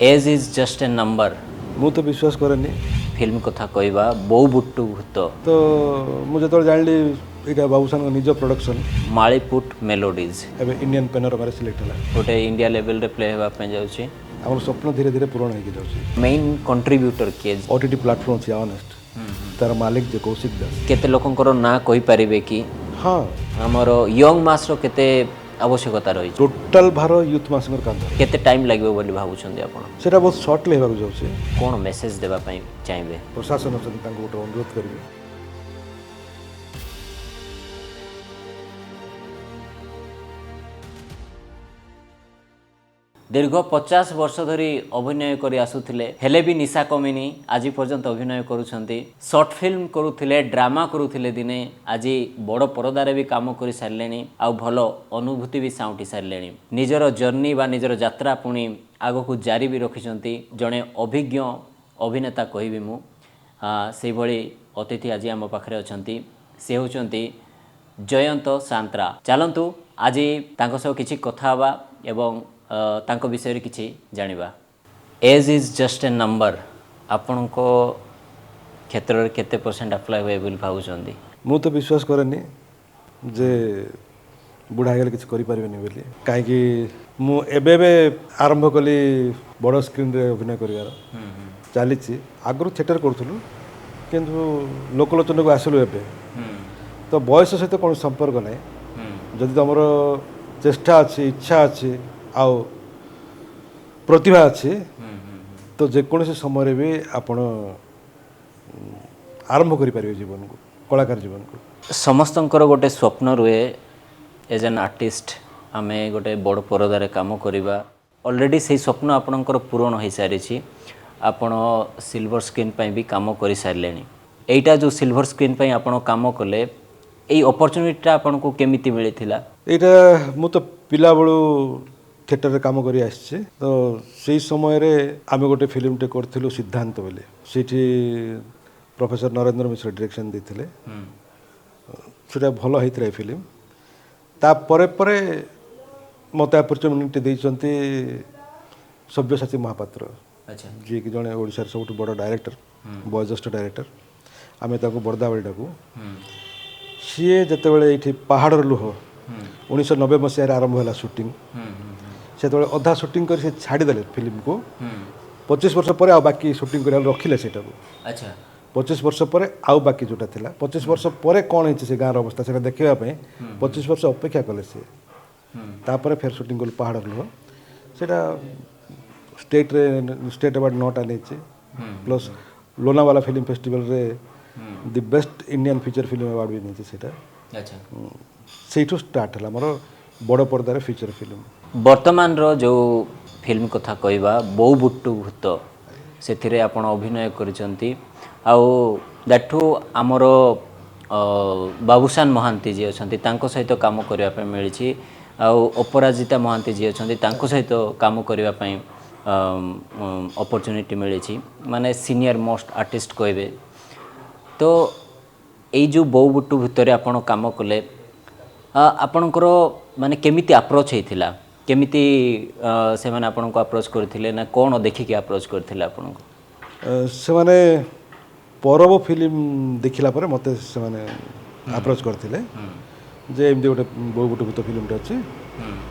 Age is just a number. ମୁଁ ତ ବିଶ୍ୱାସ କରେନି। ଫିଲ୍ମ କଥା କହିବା, ବୋଉ ବୁଟୁ ଭୂତ। ତ ମୁଁ ଯେତେବେଳେ ଜାଣିଲି ଏଇଟା ବାବୁସାନଙ୍କ ନିଜ ପ୍ରଡକ୍ସନ୍, ମାଳିପୁଟ ମେଲୋଡିଜ୍ ଏବେ ଇଣ୍ଡିଆନ୍ ପେନୋରମାରେ ସିଲେକ୍ଟ ହେଲା, ଗୋଟେ ଇଣ୍ଡିଆ ଲେଭେଲରେ ପ୍ଲେ ହେବା ପାଇଁ ଯାଉଛି। ଆମର ସ୍ୱପ୍ନ ଧୀରେ ଧୀରେ ପୂରଣ ହେଇକି ଯାଉଛି। ମେନ୍ କଣ୍ଟ୍ରିବ୍ୟୁଟର କିଏ? OTT platform ଅଛି ଅନେଷ୍ଟ, ତାର ମାଲିକ ଯେ କୌଶିକ ଦାସ। କେତେ ଲୋକଙ୍କର ନାଁ କହିପାରିବେ କି? ହଁ। ଆମର ୟଙ୍ଗ ମାସ୍ର କେତେ ଆବଶ୍ୟକତା ରହିଛି? ଟୋଟାଲ ଭାର ୟୁଥ୍ ମାସଙ୍କର କାନ୍ଧରେ। କେତେ ଟାଇମ୍ ଲାଗିବ ବୋଲି ଭାବୁଛନ୍ତି ଆପଣ? ସେଇଟା ବହୁତ ସର୍ଟଲି ହେବାକୁ ଯାଉଛି। କ'ଣ ମେସେଜ ଦେବା ପାଇଁ ଚାହିଁବେ? ପ୍ରଶାସନ ଅଛନ୍ତି, ତାଙ୍କୁ ଗୋଟେ ଅନୁରୋଧ କରିବି। ଦୀର୍ଘ 50 ବର୍ଷ ଧରି ଅଭିନୟ କରି ଆସୁଥିଲେ, ହେଲେ ବି ନିଶା କମିନି, ଆଜି ପର୍ଯ୍ୟନ୍ତ ଅଭିନୟ କରୁଛନ୍ତି। ସର୍ଟ ଫିଲ୍ମ କରୁଥିଲେ, ଡ୍ରାମା କରୁଥିଲେ ଦିନେ, ଆଜି ବଡ଼ ପରଦାରେ ବି କାମ କରିସାରିଲେଣି ଆଉ ଭଲ ଅନୁଭୂତି ବି ସାଉଁଟି ସାରିଲେଣି। ନିଜର ଜର୍ଣ୍ଣି ବା ନିଜର ଯାତ୍ରା ପୁଣି ଆଗକୁ ଜାରି ବି ରଖିଛନ୍ତି। ଜଣେ ଅଭିଜ୍ଞ ଅଭିନେତା କହିବି ମୁଁ, ସେଇଭଳି ଅତିଥି ଆଜି ଆମ ପାଖରେ ଅଛନ୍ତି। ସେ ହେଉଛନ୍ତି ଜୟନ୍ତ ସାନ୍ତ୍ରା। ଚାଲନ୍ତୁ ଆଜି ତାଙ୍କ ସହ କିଛି କଥା ହେବା ଏବଂ ତାଙ୍କ ବିଷୟରେ କିଛି ଜାଣିବା। Age is just a number ଆପଣଙ୍କ କ୍ଷେତ୍ରରେ କେତେ ପରସେଣ୍ଟ ଆପ୍ଲାଏ ହୁଏ ବୋଲି ଭାବୁଛନ୍ତି? ମୁଁ ତ ବିଶ୍ୱାସ କରେନି ଯେ ବୁଢ଼ା ହେଇଗଲେ କିଛି କରିପାରିବେନି ବୋଲି, କାହିଁକି ମୁଁ ଏବେ ଏବେ ଆରମ୍ଭ କଲି ବଡ଼ ସ୍କ୍ରିନ୍ରେ ଅଭିନୟ କରିବାର ଚାଲିଛି। ଆଗରୁ ଥିଏଟର କରୁଥିଲୁ, କିନ୍ତୁ ଲୋକଲୋଚନକୁ ଆସିଲୁ ଏବେ। ତ ବୟସ ସହିତ କୌଣସି ସମ୍ପର୍କ ନାହିଁ। ଯଦି ତୁମର ଚେଷ୍ଟା ଅଛି, ଇଚ୍ଛା ଅଛି ଆଉ ପ୍ରତିଭା ଅଛି, ତ ଯେକୌଣସି ସମୟରେ ବି ଆପଣ ଆରମ୍ଭ କରିପାରିବେ ଜୀବନକୁ, କଳାକାର ଜୀବନକୁ। ସମସ୍ତଙ୍କର ଗୋଟେ ସ୍ୱପ୍ନ ରୁହେ, ଏଜ୍ ଆନ୍ ଆର୍ଟିଷ୍ଟ ଆମେ ଗୋଟେ ବଡ଼ ପରଦାରେ କାମ କରିବା। ଅଲରେଡ଼ି ସେଇ ସ୍ୱପ୍ନ ଆପଣଙ୍କର ପୂରଣ ହୋଇସାରିଛି। ଆପଣ ସିଲଭର ସ୍କ୍ରିନ୍ ପାଇଁ ବି କାମ କରିସାରିଲେଣି। ଏଇଟା ଯେଉଁ ସିଲଭର ସ୍କ୍ରିନ୍ ପାଇଁ ଆପଣ କାମ କଲେ, ଏଇ ଅପରଚ୍ୟୁନିଟିଟା ଆପଣଙ୍କୁ କେମିତି ମିଳିଥିଲା? ଏଇଟା ମୁଁ ତ ପିଲାବେଳୁ ଥିଏଟରରେ କାମ କରି ଆସିଛି। ତ ସେଇ ସମୟରେ ଆମେ ଗୋଟେ ଫିଲ୍ମଟେ କରିଥିଲୁ ସିଦ୍ଧାନ୍ତ ବୋଲି, ସେଇଠି ପ୍ରଫେସର ନରେନ୍ଦ୍ର ମିଶ୍ର ଡିରେକ୍ସନ୍ ଦେଇଥିଲେ। ସେଇଟା ଭଲ ହେଇଥିଲା ଏ ଫିଲ୍ମ। ତାପରେ ପରେ ମୋତେ ଅପରଚ୍ୟୁନିଟି ଦେଇଛନ୍ତି ସବ୍ୟସାଚୀ ମହାପାତ୍ର, ଯିଏକି ଜଣେ ଓଡ଼ିଶାର ସବୁଠୁ ବଡ଼ ଡାଇରେକ୍ଟର, ବୟୋଜ୍ୟେଷ୍ଠ ଡାଇରେକ୍ଟର। ଆମେ ତାକୁ ବର୍ଦ୍ଦାବଳି ଡାକୁ। ସିଏ ଯେତେବେଳେ ଏଇଠି ପାହାଡ଼ର ଲୁହ 1990 ମସିହାରେ ଆରମ୍ଭ ହେଲା ସୁଟିଂ, ସେତେବେଳେ ଅଧା ସୁଟିଂ କରି ସେ ଛାଡ଼ିଦେଲେ ଫିଲ୍ମକୁ। 25 ବର୍ଷ ପରେ ଆଉ ବାକି ସୁଟିଂ କରିବାକୁ ରଖିଲେ ସେଇଟାକୁ। 25 ବର୍ଷ ପରେ ଆଉ ବାକି ଯେଉଁଟା ଥିଲା, 25 ବର୍ଷ ପରେ କ'ଣ ହେଇଛି ସେ ଗାଁର ଅବସ୍ଥା ସେଇଟା ଦେଖିବା ପାଇଁ 25 ବର୍ଷ ଅପେକ୍ଷା କଲେ ସିଏ। ତାପରେ ଫେର ସୁଟିଂ କଲୁ ପାହାଡ଼ର ଲୁହ। ସେଇଟା ଷ୍ଟେଟ୍ରେ ଷ୍ଟେଟ୍ ଆୱାର୍ଡ଼ 9ଟା ନେଇଛି, ପ୍ଲସ୍ ଲୋନାୱାଲା ଫିଲ୍ମ ଫେଷ୍ଟିଭାଲରେ the best Indian feature film award ବି ନେଇଛି ସେଇଟା। ସେଇଠୁ ଷ୍ଟାର୍ଟ ହେଲା ମୋର ବଡ଼ ପରଦାରେ ଫିଚର ଫିଲ୍ମ। ବର୍ତ୍ତମାନର ଯେଉଁ ଫିଲ୍ମ କଥା କହିବା, ବୋଉ ବୁଟୁ ଭୂତ, ସେଥିରେ ଆପଣ ଅଭିନୟ କରିଛନ୍ତି। ଆଉ ଦ୍ୟାଠୁ ଆମର ବାବୁସାନ ମହାନ୍ତି ଯିଏ ଅଛନ୍ତି ତାଙ୍କ ସହିତ କାମ କରିବା ପାଇଁ ମିଳିଛି, ଆଉ ଅପରାଜିତା ମହାନ୍ତି ଯିଏ ଅଛନ୍ତି ତାଙ୍କ ସହିତ କାମ କରିବା ପାଇଁ ଅପରଚ୍ୟୁନିଟି ମିଳିଛି, ମାନେ ସିନିୟର ମୋଷ୍ଟ ଆର୍ଟିଷ୍ଟ କହିବେ। ତ ଏଇ ଯେଉଁ ବୋଉ ବୁଟୁ ଭିତରେ ଆପଣ କାମ କଲେ, ଆପଣଙ୍କର ମାନେ କେମିତି ଆପ୍ରୋଚ୍ ହେଇଥିଲା? କେମିତି ସେମାନେ ଆପଣଙ୍କୁ ଆପ୍ରୋଚ୍ କରିଥିଲେ, ନା କ'ଣ ଦେଖିକି ଆପ୍ରୋଚ୍ କରିଥିଲେ ଆପଣଙ୍କୁ? ସେମାନେ ପରବ ଫିଲ୍ମ ଦେଖିଲା ପରେ ମୋତେ ସେମାନେ ଆପ୍ରୋଚ୍ କରିଥିଲେ ଯେ ଏମିତି ଗୋଟେ ବୋଉ ବୁଟୁ ଭୂତ ଫିଲ୍ମଟେ ଅଛି,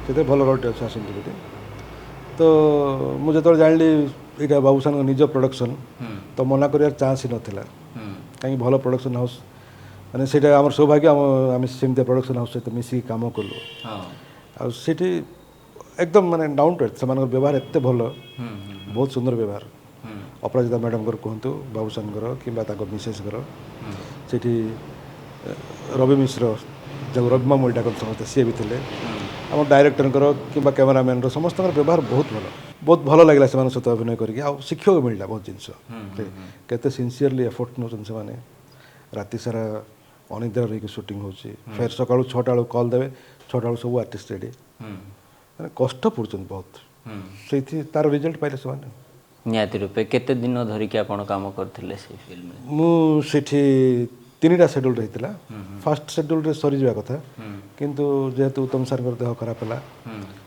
ସେଥିରେ ଭଲ ରୋଲ୍ଟେ ଅଛି, ଆସନ୍ତୁ ବୋଲି। ତ ମୁଁ ଯେତେବେଳେ ଜାଣିଲି ଏଇଟା ବାବୁସାନଙ୍କ ନିଜ ପ୍ରଡକ୍ସନ୍, ତ ମନା କରିବାର ଚାନ୍ସ ହିଁ ନଥିଲା, କାହିଁକି ଭଲ ପ୍ରଡକ୍ସନ୍ ହାଉସ୍, ମାନେ ସେଇଟା ଆମର ସୌଭାଗ୍ୟ, ଆମେ ସେମିତିଆ ପ୍ରଡକ୍ସନ୍ ହାଉସ୍ ସହିତ ମିଶିକି କାମ କଲୁ। ଆଉ ସେଇଠି ଏକଦମ ମାନେ ଡାଉନ୍ ଟୁ ଏର୍ଥ, ସେମାନଙ୍କର ବ୍ୟବହାର ଏତେ ଭଲ, ବହୁତ ସୁନ୍ଦର ବ୍ୟବହାର। ଅପରାଜିତା ମ୍ୟାଡ଼ାମଙ୍କର କୁହନ୍ତୁ, ବାବୁସାନଙ୍କର କିମ୍ବା ତାଙ୍କ ମିସେସ୍ଙ୍କର, ସେଇଠି ରବି ମିଶ୍ର, ଯାହାକୁ ରବି ମାମୁଁ ଡାକନ୍ତି ସମସ୍ତେ, ସିଏ ବି ଥିଲେ। ଆମ ଡାଇରେକ୍ଟରଙ୍କର କିମ୍ବା କ୍ୟାମେରାମ୍ୟାନ୍ର ସମସ୍ତଙ୍କର ବ୍ୟବହାର ବହୁତ ଭଲ, ବହୁତ ଭଲ ଲାଗିଲା ସେମାନଙ୍କ ସହିତ ଅଭିନୟ କରିକି। ଆଉ ଶିଖିବାକୁ ମିଳିଲା ବହୁତ ଜିନିଷ, କେତେ ସିନସିୟରଲି ଏଫର୍ଟ ନେଉଛନ୍ତି ସେମାନେ। ରାତି ସାରା ଅନିଦ୍ରା ରହିକି ସୁଟିଂ ହେଉଛି, ଫେର ସକାଳୁ 6ଟା ବେଳକୁ କଲ୍ ଦେବେ, 6ଟା ବେଳକୁ ସବୁ ଆର୍ଟିଷ୍ଟ ରେଡ଼ି, ମାନେ କଷ୍ଟ ପଡ଼ୁଛନ୍ତି ବହୁତ। ସେଇଥି ତାର ରେଜଲ୍ଟ ପାଇଲେ ସେମାନେ। ନିହାତି ରୂପେ। କେତେ ଦିନ ଧରିକି ଆପଣ କାମ କରିଥିଲେ ସେଇ ଫିଲ୍ମରେ? ମୁଁ ସେଠି 3ଟା ସେଡ୍ୟୁଲ୍ ରହିଥିଲା। ଫାର୍ଷ୍ଟ ସେଡ୍ୟୁଲ୍ରେ ସରିଯିବା କଥା, କିନ୍ତୁ ଯେହେତୁ ଉତ୍ତମ ସାର୍ଙ୍କର ଦେହ ଖରାପ ହେଲା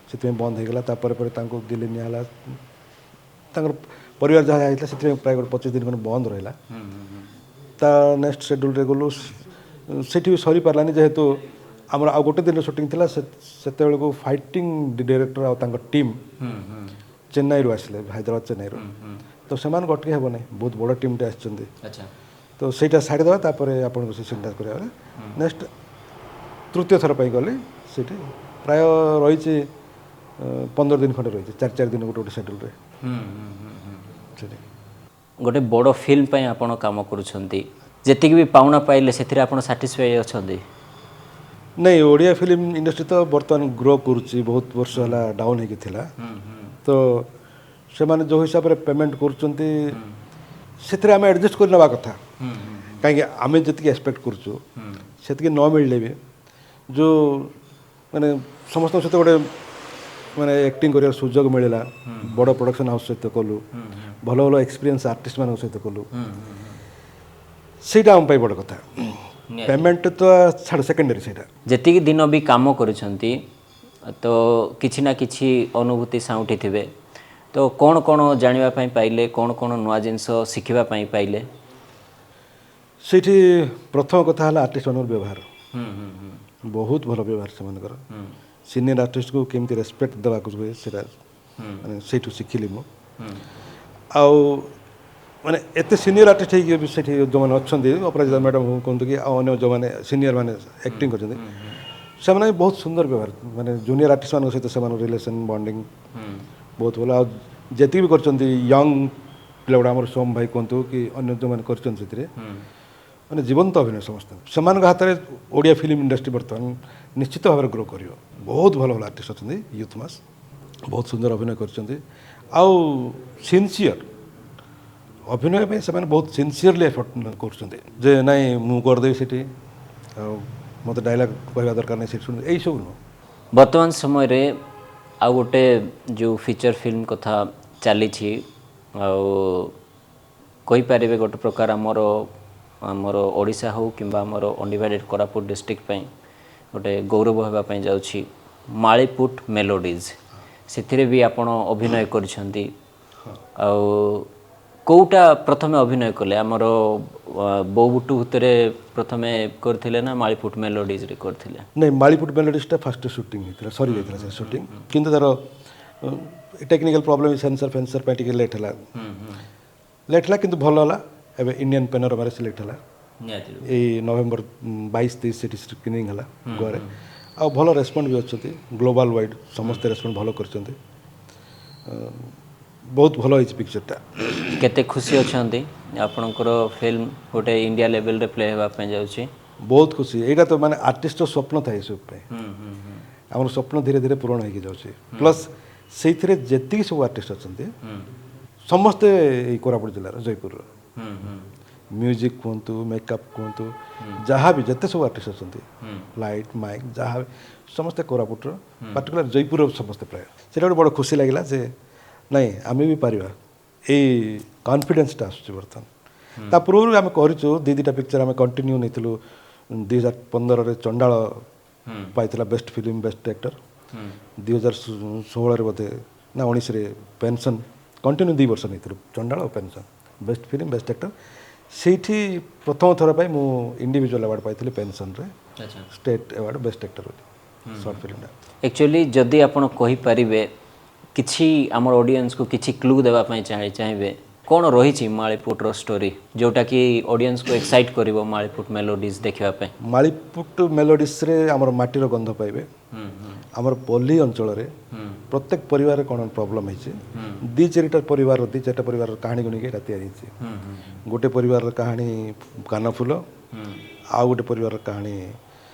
ସେଥିପାଇଁ ବନ୍ଦ ହେଇଗଲା। ତାପରେ ପରେ ତାଙ୍କୁ ଦିଲ୍ଲୀ ନିଆହେଲା, ତାଙ୍କର ପରିବାର ଯାହା ହେଇଥିଲା, ସେଥିପାଇଁ ପ୍ରାୟ ଗୋଟେ 25 ଦିନ ଖଣ୍ଡେ ବନ୍ଦ ରହିଲା। ତା ନେକ୍ସଟ ସେଡ୍ୟୁଲ୍ରେ ଗଲୁ, ସେଠି ବି ସରିପାରିଲାନି, ଯେହେତୁ ଆମର ଆଉ ଗୋଟେ ଦିନର ସୁଟିଂ ଥିଲା। ସେତେବେଳକୁ ଫାଇଟିଂ ଡିରେକ୍ଟର ଆଉ ତାଙ୍କ ଟିମ୍ ଚେନ୍ନାଇରୁ ଆସିଲେ, ହାଇଦ୍ରାବାଦ ଚେନ୍ନାଇରୁ। ତ ସେମାନଙ୍କୁ ଅଟକି ହେବ ନାହିଁ, ବହୁତ ବଡ଼ ଟିମ୍ଟେ ଆସିଛନ୍ତି। ତ ସେଇଟା ସାରିଦେବା, ତାପରେ ଆପଣଙ୍କୁ ସେ ସିନ୍ଟା କରିବା। ନେକ୍ସଟ ତୃତୀୟ ଥର ପାଇଁ ଗଲି। ସେଇଠି ପ୍ରାୟ ରହିଛି 15 ଦିନ ଖଣ୍ଡେ ରହିଛି, ଚାରି ଚାରି ଦିନ ଗୋଟେ ଗୋଟେ ସେଡ୍ୟୁଲ୍ରେ ସେଠି। ଗୋଟେ ବଡ଼ ଫିଲ୍ମ ପାଇଁ ଆପଣ କାମ କରୁଛନ୍ତି, ଯେତିକି ବି ପାଉଣା ପାଇଲେ ସେଥିରେ ଆପଣ ସାଟିସ୍ଫାଇ ଅଛନ୍ତି? ନାଇଁ, ଓଡ଼ିଆ ଫିଲ୍ମ ଇଣ୍ଡଷ୍ଟ୍ରି ତ ବର୍ତ୍ତମାନ ଗ୍ରୋ କରୁଛି। ବହୁତ ବର୍ଷ ହେଲା ଡାଉନ୍ ହେଇକି ଥିଲା। ତ ସେମାନେ ଯେଉଁ ହିସାବରେ ପେମେଣ୍ଟ କରୁଛନ୍ତି, ସେଥିରେ ଆମେ ଆଡ଼ଜଷ୍ଟ କରି ନେବା କଥା। କାହିଁକି ଆମେ ଯେତିକି ଏକ୍ସପେକ୍ଟ କରୁଛୁ ସେତିକି ନ ମିଳିଲେ ବି ଯେଉଁ ମାନେ ସମସ୍ତଙ୍କ ସହିତ ଗୋଟେ ମାନେ ଆକ୍ଟିଂ କରିବାର ସୁଯୋଗ ମିଳିଲା, ବଡ଼ ପ୍ରଡକ୍ସନ୍ ହାଉସ୍ ସହିତ କଲୁ, ଭଲ ଭଲ ଏକ୍ସପିରିଏନ୍ସ ଆର୍ଟିଷ୍ଟମାନଙ୍କ ସହିତ କଲୁ, ସେଇଟା ଆମ ପାଇଁ ବଡ଼ କଥା। ପେମେଣ୍ଟ ତ ଛାଡ଼, ସେକେଣ୍ଡାରୀ ସେଇଟା। ଯେତିକି ଦିନ ବି କାମ କରିଛନ୍ତି, ତ କିଛି ନା କିଛି ଅନୁଭୂତି ସାଉଁଟିଥିବେ। ତ କ'ଣ କ'ଣ ଜାଣିବା ପାଇଁ ପାଇଲେ, କ'ଣ କ'ଣ ନୂଆ ଜିନିଷ ଶିଖିବା ପାଇଁ ପାଇଲେ? ସେଇଠି ପ୍ରଥମ କଥା ହେଲା ଆର୍ଟିଷ୍ଟମାନଙ୍କର ବ୍ୟବହାର। ବହୁତ ଭଲ ବ୍ୟବହାର ସେମାନଙ୍କର। ସିନିୟର ଆର୍ଟିଷ୍ଟକୁ କେମିତି ରେସପେକ୍ଟ ଦେବାକୁ ହୁଏ, ସେଇଟା ମାନେ ସେଇଠୁ ଶିଖିଲି ମୁଁ। ଆଉ ମାନେ ଏତେ ସିନିୟର ଆର୍ଟିଷ୍ଟ ହେଇକି ବି ସେଠି ଯେଉଁମାନେ ଅଛନ୍ତି, ଅପରାଜିତା ମ୍ୟାଡ଼ାମ୍ କୁହନ୍ତୁ କି ଆଉ ଅନ୍ୟ ଯେଉଁମାନେ ସିନିୟର ମାନେ ଆକ୍ଟିଂ କରିଛନ୍ତି, ସେମାନେ ବି ବହୁତ ସୁନ୍ଦର ବ୍ୟବହାର। ମାନେ ଜୁନିୟର ଆର୍ଟିଷ୍ଟମାନଙ୍କ ସହିତ ସେମାନଙ୍କ ରିଲେସନ୍, ବଣ୍ଡିଙ୍ଗ ବହୁତ ଭଲ। ଆଉ ଯେତିକି ବି କରିଛନ୍ତି ୟଙ୍ଗ ପିଲା ଗୁଡ଼ା, ଆମର ସୋମ ଭାଇ କୁହନ୍ତୁ କି ଅନ୍ୟ ଯେଉଁମାନେ କରିଛନ୍ତି, ସେଥିରେ ମାନେ ଜୀବନ୍ତ ଅଭିନୟ ସମସ୍ତେ। ସେମାନଙ୍କ ହାତରେ ଓଡ଼ିଆ ଫିଲ୍ମ ଇଣ୍ଡଷ୍ଟ୍ରି ବର୍ତ୍ତମାନ ନିଶ୍ଚିତ ଭାବରେ ଗ୍ରୋ କରିବ। ବହୁତ ଭଲ ଭଲ ଆର୍ଟିଷ୍ଟ ଅଛନ୍ତି, ୟୁଥ୍ ମାସ୍ ବହୁତ ସୁନ୍ଦର ଅଭିନୟ କରିଛନ୍ତି। ଆଉ ସିନସିୟର ଅଭିନୟ ପାଇଁ ସେମାନେ ବହୁତ ସିନସିୟରଲି ଏଫର୍ଟ କରୁଛନ୍ତି ଯେ ନାଇଁ, ମୁଁ କରିଦେବି ସେଠି, ଆଉ ମୋତେ ଡାଇଲଗ୍ କହିବା ଦରକାର ନାହିଁ ସେଠି ଶୁଣି, ଏଇସବୁ ନୁହଁ। ବର୍ତ୍ତମାନ ସମୟରେ ଆଉ ଗୋଟେ ଯେଉଁ ଫିଚର୍ ଫିଲ୍ମ କଥା ଚାଲିଛି, ଆଉ କହିପାରିବେ ଗୋଟେ ପ୍ରକାର ଆମର ଓଡ଼ିଶା ହେଉ କିମ୍ବା ଆମର ଅନଡିଭାଇଡେଡ଼ କୋରାପୁଟ ଡିଷ୍ଟ୍ରିକ୍ଟ ପାଇଁ ଗୋଟେ ଗୌରବ ହେବା ପାଇଁ ଯାଉଛି, ମାଳିପୁଟ ମେଲୋଡ଼ିଜ୍, ସେଥିରେ ବି ଆପଣ ଅଭିନୟ କରିଛନ୍ତି। ଆଉ କେଉଁଟା ପ୍ରଥମେ ଅଭିନୟ କଲେ? ଆମର ବୋଉ ବୁଟୁ ଭୂତରେ ପ୍ରଥମେ କରିଥିଲେ ନା ମାଳିପୁଟ ମେଲୋଡ଼ିଜ୍ରେ କରିଥିଲେ? ନାଇଁ, ମାଳିପୁଟ ମେଲୋଡ଼ିଜ୍ଟା ଫାଷ୍ଟ ସୁଟିଂ ହେଇଥିଲା, ସରିଯାଇଥିଲା ସେ ସୁଟିଂ। କିନ୍ତୁ ତା'ର ଟେକ୍ନିକାଲ ପ୍ରୋବ୍ଲେମ୍, ସେନ୍ସର ଫେନ୍ସର ପାଇଁ ଟିକେ ଲେଟ୍ ହେଲା। ଲେଟ୍ ହେଲା କିନ୍ତୁ ଭଲ ହେଲା। ଏବେ ଇଣ୍ଡିଆନ୍ ପେନୋରମାରେ ସିଲେକ୍ଟ ହେଲା। ଏଇ ନଭେମ୍ବର 22-23 ସେଠି ସ୍କ୍ରିନିଂ ହେଲା ଗୋଆରେ। ଆଉ ଭଲ ରେସ୍ପଣ୍ଡ ବି ଅଛନ୍ତି। ଗ୍ଲୋବାଲ୍ ୱାଇଡ଼ ସମସ୍ତେ ରେସ୍ପଣ୍ଡ ଭଲ କରିଛନ୍ତି। ବହୁତ ଭଲ ହେଇଛି ପିକ୍ଚରଟା। କେତେ ଖୁସି ଅଛନ୍ତି, ଆପଣଙ୍କର ଫିଲ୍ମ ଗୋଟେ ଇଣ୍ଡିଆ ଲେଭେଲରେ ପ୍ଲେ ହେବା ପାଇଁ ଯାଉଛି? ବହୁତ ଖୁସି। ଏଇଟା ତ ମାନେ ଆର୍ଟିଷ୍ଟର ସ୍ୱପ୍ନ ଥାଏ ଏସବୁ ପାଇଁ। ଆମର ସ୍ୱପ୍ନ ଧୀରେ ଧୀରେ ପୂରଣ ହେଇକି ଯାଉଛି। ପ୍ଲସ୍ ସେଇଥିରେ ଯେତିକି ସବୁ ଆର୍ଟିଷ୍ଟ ଅଛନ୍ତି, ସମସ୍ତେ ଏଇ କୋରାପୁଟ ଜିଲ୍ଲାର, ଜୟପୁରର। ମ୍ୟୁଜିକ୍ କୁହନ୍ତୁ, ମେକଅପ୍ କୁହନ୍ତୁ, ଯାହା ବି ଯେତେ ସବୁ ଆର୍ଟିଷ୍ଟ ଅଛନ୍ତି, ଲାଇଟ୍, ମାଇକ୍, ଯାହା ବି, ସମସ୍ତେ କୋରାପୁଟର, ପାର୍ଟିକୁଲାର ଜୟପୁରର ସମସ୍ତେ ପ୍ରାୟ। ସେଇଟା ଗୋଟେ ବଡ଼ ଖୁସି ଲାଗିଲା ଯେ ନାଇଁ, ଆମେ ବି ପାରିବା, ଏଇ କନଫିଡେନ୍ସଟା ଆସୁଛି ବର୍ତ୍ତମାନ। ତା ପୂର୍ବରୁ ଆମେ କରିଛୁ ଦୁଇ ଦୁଇଟା ପିକ୍ଚର, ଆମେ କଣ୍ଟିନ୍ୟୁ ନେଇଥିଲୁ। 2015ରେ ଚଣ୍ଡାଳ ପାଇଥିଲା ବେଷ୍ଟ ଫିଲ୍ମ, ବେଷ୍ଟ ଆକ୍ଟର। 2016ରେ ବୋଧେ ନା 19ରେ ପେନ୍ସନ୍। କଣ୍ଟିନ୍ୟୁ 2 ବର୍ଷ ନେଇଥିଲୁ ଚଣ୍ଡାଳ ଆଉ pension, best film, best actor. ସେଇଠି ପ୍ରଥମ ଥର ପାଇଁ ମୁଁ ଇଣ୍ଡିଭିଜୁଆଲ୍ ଆୱାର୍ଡ଼ ପାଇଥିଲି ପେନ୍ସନ୍ରେ, ଷ୍ଟେଟ୍ ଆୱାର୍ଡ଼, ବେଷ୍ଟ ଆକ୍ଟର ବୋଲି, ସର୍ଟ ଫିଲ୍ମଟା। ଆକ୍ଚୁଆଲି ଯଦି ଆପଣ କହିପାରିବେ କିଛି, ଆମର ଅଡ଼ିଏନ୍ସକୁ କିଛି କ୍ଲୁ ଦେବା ପାଇଁ ଚାହିଁବେ, କ'ଣ ରହିଛି ମାଳିପୁଟର ଷ୍ଟୋରି, ଯେଉଁଟାକି ଅଡ଼ିଏନ୍ସକୁ ଏକ୍ସାଇଟ୍ କରିବ ମାଳିପୁଟ ମେଲୋଡ଼ିଜ୍ ଦେଖିବା ପାଇଁ? ମାଳିପୁଟ ମେଲୋଡ଼ିସ୍ରେ ଆମର ମାଟିର ଗନ୍ଧ ପାଇବେ। ଆମର ପଲ୍ଲୀ ଅଞ୍ଚଳରେ ପ୍ରତ୍ୟେକ ପରିବାରରେ କ'ଣ ପ୍ରୋବ୍ଲେମ୍ ହେଇଛି, ଦୁଇ ଚାରିଟା ପରିବାରର କାହାଣୀକୁ ନେଇକି ଏଇଟା ତିଆରି ହେଇଛି। ଗୋଟେ ପରିବାରର କାହାଣୀ କାନଫୁଲ, ଆଉ ଗୋଟେ ପରିବାରର କାହାଣୀ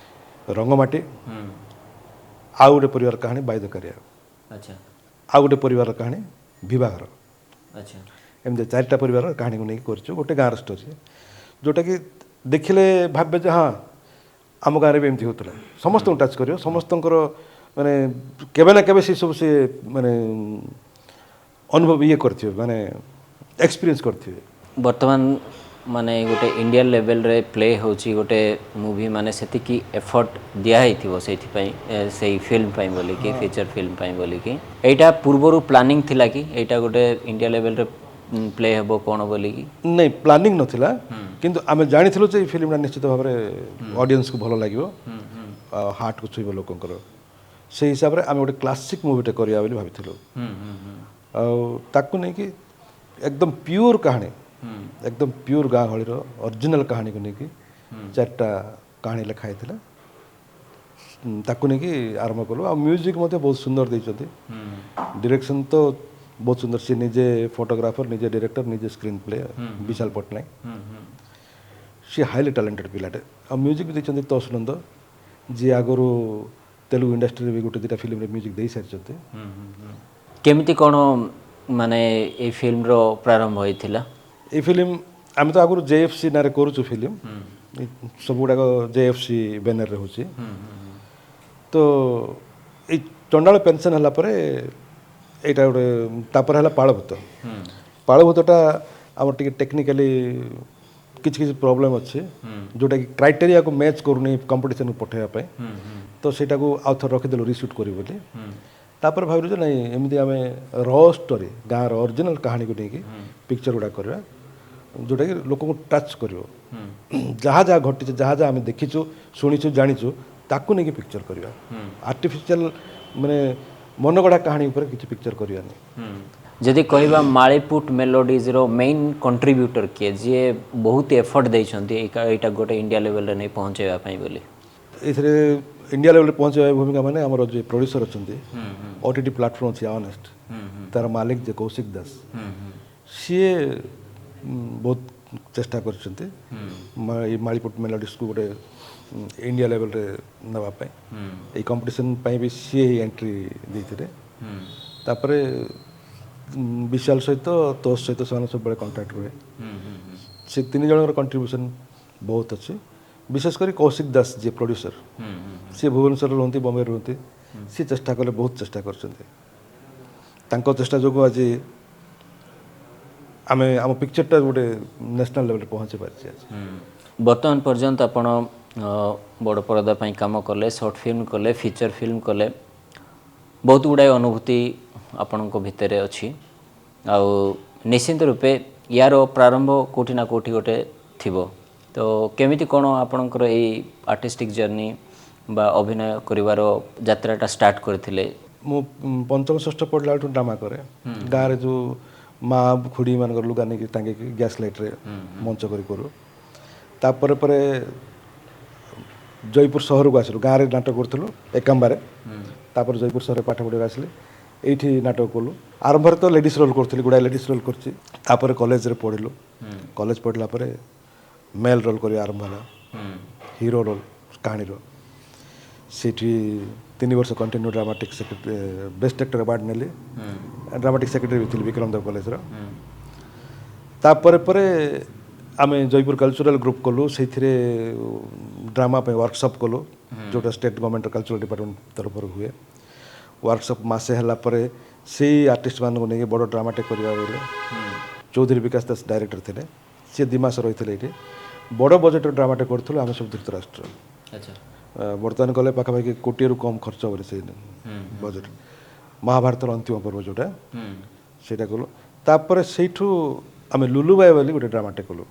ରଙ୍ଗମାଟି, ଆଉ ଗୋଟେ ପରିବାର କାହାଣୀ ବାଇଦକାରିଆ, ଆଉ ଗୋଟେ ପରିବାରର କାହାଣୀ ବିବାହର। ଏମିତି ଚାରିଟା ପରିବାରର କାହାଣୀକୁ ନେଇକି କରିଛୁ ଗୋଟେ ଗାଁର ଷ୍ଟୋରି, ଯେଉଁଟାକି ଦେଖିଲେ ଭାବିବେ ଯେ ହଁ, ଆମ ଗାଁରେ ବି ଏମିତି ହେଉଥିଲା। ସମସ୍ତଙ୍କୁ ଟଚ୍ କରିବ। ସମସ୍ତଙ୍କର ମାନେ କେବେ ନା କେବେ ସେସବୁ ସେ ମାନେ ଅନୁଭବ ଇଏ କରିଥିବେ, ମାନେ ଏକ୍ସପିରିଏନ୍ସ କରିଥିବେ। ବର୍ତ୍ତମାନ ମାନେ ଗୋଟେ ଇଣ୍ଡିଆନ୍ ଲେଭେଲରେ ପ୍ଲେ ହେଉଛି ଗୋଟେ ମୁଭି, ମାନେ ସେତିକି ଏଫର୍ଟ ଦିଆହେଇଥିବ ସେଇଥିପାଇଁ, ସେଇ ଫିଲ୍ମ ପାଇଁ ବୋଲିକି, ଫିଚର ଫିଲ୍ମ ପାଇଁ ବୋଲିକି। ଏଇଟା ପୂର୍ବରୁ ପ୍ଲାନିଂ ଥିଲା କି ଏଇଟା ଗୋଟେ ଇଣ୍ଡିଆ ଲେଭେଲରେ ପ୍ଲେ ହେବ କ'ଣ ବୋଲିକି? ନାଇଁ, ପ୍ଲାନିଂ ନଥିଲା, କିନ୍ତୁ ଆମେ ଜାଣିଥିଲୁ ଯେ ଏଇ ଫିଲ୍ମଟା ନିଶ୍ଚିତ ଭାବରେ ଅଡ଼ିଏନ୍ସକୁ ଭଲ ଲାଗିବ, ହାର୍ଟକୁ ଛୁଇଁବ ଲୋକଙ୍କର। ସେଇ ହିସାବରେ ଆମେ ଗୋଟେ କ୍ଲାସିକ୍ ମୁଭିଟେ କରିବା ବୋଲି ଭାବିଥିଲୁ। ଆଉ ତାକୁ ନେଇକି ଏକଦମ ପିଓର କାହାଣୀ, ଏକଦମ ପିଓର ଗାଁ ଗହଳିର ଅରିଜିନାଲ କାହାଣୀକୁ ନେଇକି ଚାରିଟା କାହାଣୀ ଲେଖା ହେଇଥିଲା। ତାକୁ ନେଇକି ଆରମ୍ଭ କଲୁ। ଆଉ ମ୍ୟୁଜିକ୍ ମଧ୍ୟ ବହୁତ ସୁନ୍ଦର ଦେଇଛନ୍ତି, ଡିରେକ୍ସନ୍ ତ ବହୁତ ସୁନ୍ଦର। ସେ ନିଜେ ଫଟୋଗ୍ରାଫର, ନିଜେ ଡିରେକ୍ଟର, ନିଜେ ସ୍କ୍ରିନ୍ ପ୍ଲେ, ବିଶାଲ ପଟ୍ଟନାୟକ। ସିଏ ହାଇଲି ଟ୍ୟାଲେଣ୍ଟେଡ଼ ପିଲାଟେ। ଆଉ ମ୍ୟୁଜିକ୍ ବି ଦେଇଛନ୍ତି ତୋଷନନ୍ଦ, ଯିଏ ଆଗରୁ ତେଲୁଗୁ ଇଣ୍ଡଷ୍ଟ୍ରିରେ ବି ଗୋଟେ ଦୁଇଟା ଫିଲ୍ମରେ ମ୍ୟୁଜିକ୍ ଦେଇସାରିଛନ୍ତି। କେମିତି କ'ଣ ମାନେ ଏଇ ଫିଲ୍ମର ପ୍ରାରମ୍ଭ ହୋଇଥିଲା? ଏଇ ଫିଲ୍ମ ଆମେ ତ ଆଗରୁ ଜେଏଫ୍ସି ନାଁରେ କରୁଛୁ ଫିଲ୍ମ, ସବୁଗୁଡ଼ାକ ଜେଏଫ୍ସି ବ୍ୟାନରରେ ହେଉଛି। ତ ଏଇ ଚଣ୍ଡାଳ ପେନସନ୍ ହେଲା ପରେ ଏଇଟା ଗୋଟେ, ତାପରେ ହେଲା ପାଳଭୂତ। ପାଳଭୂତଟା ଆମର ଟିକେ ଟେକ୍ନିକାଲି କିଛି କିଛି ପ୍ରୋବ୍ଲେମ୍ ଅଛି, ଯେଉଁଟାକି କ୍ରାଇଟେରିଆକୁ ମ୍ୟାଚ୍ କରୁନି କମ୍ପିଟିସନ୍କୁ ପଠାଇବା ପାଇଁ। ତ ସେଇଟାକୁ ଆଉ ଥରେ ରଖିଦେଲୁ ରିସୁଟ୍ କରିବୁ ବୋଲି। ତାପରେ ଭାବିଲୁ ଯେ ନାଇଁ, ଏମିତି ଆମେ ର ଷ୍ଟୋରି, ଗାଁର ଅରିଜିନାଲ୍ କାହାଣୀକୁ ନେଇକି ପିକ୍ଚର ଗୁଡ଼ା କରିବା, ଯେଉଁଟାକି ଲୋକଙ୍କୁ ଟଚ୍ କରିବ। ଯାହା ଯାହା ଘଟିଛି, ଯାହା ଯାହା ଆମେ ଦେଖିଛୁ, ଶୁଣିଛୁ, ଜାଣିଛୁ, ତାକୁ ନେଇକି ପିକ୍ଚର କରିବା। ଆର୍ଟିଫିସିଆଲ ମାନେ ମନଗଢ଼ା କାହାଣୀ ଉପରେ କିଛି ପିକ୍ଚର କରିବାନି। ଯଦି କହିବା ମାଳିପୁଟ ମେଲୋଡିଜ୍ର ମେନ୍ କଣ୍ଟ୍ରିବ୍ୟୁଟର କିଏ, ଯିଏ ବହୁତ ଏଫର୍ଟ ଦେଇଛନ୍ତି ଏଇଟା ଗୋଟେ ଇଣ୍ଡିଆ ଲେଭେଲରେ ନେଇ ପହଞ୍ଚାଇବା ପାଇଁ ବୋଲି? ଏଥିରେ ଇଣ୍ଡିଆ ଲେଭେଲରେ ପହଞ୍ଚାଇବା ଭୂମିକା ମାନେ ଆମର ଯିଏ ପ୍ରଡ୍ୟୁସର ଅଛନ୍ତି, OTT platform ଅଛି ଅନେଷ୍ଟ, ତାର ମାଲିକ ଯେ କୌଶିକ ଦାସ, ସିଏ ବହୁତ ଚେଷ୍ଟା କରିଛନ୍ତି ଏଇ ମାଳିପୁଟ ମେଲୋଡିସ୍କୁ ଗୋଟେ ଇଣ୍ଡିଆ ଲେଭେଲରେ ନେବା ପାଇଁ। ଏଇ କମ୍ପିଟିସନ୍ ପାଇଁ ବି ସିଏ ଏଣ୍ଟ୍ରି ଦେଇଥିଲେ। ତାପରେ ବିଶାଲ ସହିତ, ତୋଷ ସହିତ ସେମାନେ ସବୁବେଳେ କଣ୍ଟାକ୍ଟ ରୁହେ। ସେ ତିନି ଜଣଙ୍କର କଣ୍ଟ୍ରିବ୍ୟୁସନ୍ ବହୁତ ଅଛି। ବିଶେଷ କରି କୌଶିକ ଦାସ ଯିଏ ପ୍ରଡ୍ୟୁସର, ସିଏ ଭୁବନେଶ୍ୱରରେ ରୁହନ୍ତି, ବମ୍ବେରେ ରୁହନ୍ତି। ସିଏ ଚେଷ୍ଟା କଲେ, ବହୁତ ଚେଷ୍ଟା କରିଛନ୍ତି। ତାଙ୍କ ଚେଷ୍ଟା ଯୋଗୁଁ ଆଜି ଆମେ ଆମ ପିକ୍ଚରଟା ଗୋଟେ ନ୍ୟାସନାଲ୍ ଲେଭେଲରେ ପହଞ୍ଚି ପାରିଛି ଆଜି। ବର୍ତ୍ତମାନ ପର୍ଯ୍ୟନ୍ତ ଆପଣ ବଡ଼ ପରଦା ପାଇଁ କାମ କଲେ, ସର୍ଟ ଫିଲ୍ମ କଲେ, ଫିଚର ଫିଲ୍ମ କଲେ, ବହୁତ ଗୁଡ଼ାଏ ଅନୁଭୂତି ଆପଣଙ୍କ ଭିତରେ ଅଛି। ଆଉ ନିଶ୍ଚିନ୍ତ ରୂପେ ୟାର ପ୍ରାରମ୍ଭ କେଉଁଠି ନା କେଉଁଠି ଗୋଟେ ଥିବ। ତ କେମିତି କ'ଣ ଆପଣଙ୍କର ଏଇ ଆର୍ଟିଷ୍ଟିକ୍ ଜର୍ଣ୍ଣି ବା ଅଭିନୟ କରିବାର ଯାତ୍ରାଟା ଷ୍ଟାର୍ଟ କରିଥିଲେ? ମୁଁ ପଞ୍ଚମ ଷଷ୍ଠ ପଢ଼ିଲା ବେଳଠୁ ଡ୍ରାମା କରେ। ଗାଁରେ ଯେଉଁ ମା ଖୁଡ଼ି ମାନଙ୍କର ଲୁଗା ନେଇକି ଟାଙ୍ଗିକି ଗ୍ୟାସ୍ ଲାଇଟ୍ରେ ମଞ୍ଚ କରି କରୁ। ତାପରେ ପରେ ଜୟପୁର ସହରକୁ ଆସିଲୁ। ଗାଁରେ ନାଟକ କରୁଥିଲୁ ଏକାମ୍ବାରେ। ତାପରେ ଜୟପୁର ସହରରେ ପାଠ ପଢ଼ିବାକୁ ଆସିଲି, ଏଇଠି ନାଟକ କଲୁ। ଆରମ୍ଭରେ ତ ଲେଡ଼ିଜ୍ ରୋଲ୍ କରୁଥିଲି, ଗୁଡ଼ାଏ ଲେଡ଼ିଜ୍ ରୋଲ୍ କରୁଛି। ତାପରେ କଲେଜରେ ପଢ଼ିଲୁ। କଲେଜ ପଢ଼ିଲା ପରେ ମେଲ୍ ରୋଲ୍ କରିବା ଆରମ୍ଭ ହେଲା, ହିରୋ ରୋଲ୍ କାହାଣୀର। ସେଇଠି 3 ବର୍ଷ continue dramatic secretary, best actor award ନେଲି। ଡ୍ରାମାଟିକ୍ ସେକ୍ରେଟାରୀ ବି ଥିଲି ବିକ୍ରମ ଦେବ କଲେଜର। ତାପରେ ପରେ ଆମେ ଜୟପୁର କଲଚରାଲ ଗ୍ରୁପ୍ କଲୁ। ସେଇଥିରେ ଡ୍ରାମା ପାଇଁ ୱାର୍କସପ୍ କଲୁ, ଯେଉଁଟା ଷ୍ଟେଟ୍ ଗଭର୍ଣ୍ଣମେଣ୍ଟର କଲଚରାଲ ଡିପାର୍ଟମେଣ୍ଟ ତରଫରୁ ହୁଏ। ୱାର୍କସପ୍ ମାସେ ହେଲା ପରେ ସେଇ ଆର୍ଟିଷ୍ଟମାନଙ୍କୁ ନେଇକି ବଡ଼ ଡ୍ରାମାଟେ କରିବା ବୋଇଲେ ଚୌଧୁରୀ ବିକାଶ ଦାସ ଡାଇରେକ୍ଟର ଥିଲେ, ସିଏ 2 ମାସ ରହିଥିଲେ ଏଇଠି। ବଡ଼ ବଜେଟ୍ର ଡ୍ରାମାଟେ କରୁଥିଲୁ ଆମେ ସବୁ ଧୃତରାଷ୍ଟ୍ର। ବର୍ତ୍ତମାନ ଗଲେ ପାଖାପାଖି କୋଟିଏରୁ କମ୍ ଖର୍ଚ୍ଚ ବୋଲି ସେଇ ବଜେଟ୍। ମହାଭାରତର ଅନ୍ତିମ ପର୍ବ ଯେଉଁଟା, ସେଇଟା କଲୁ। ତାପରେ ସେଇଠୁ ଆମେ ଲୁଲୁବାଇ ବୋଲି ଗୋଟେ ଡ୍ରାମାଟେ କଲୁ।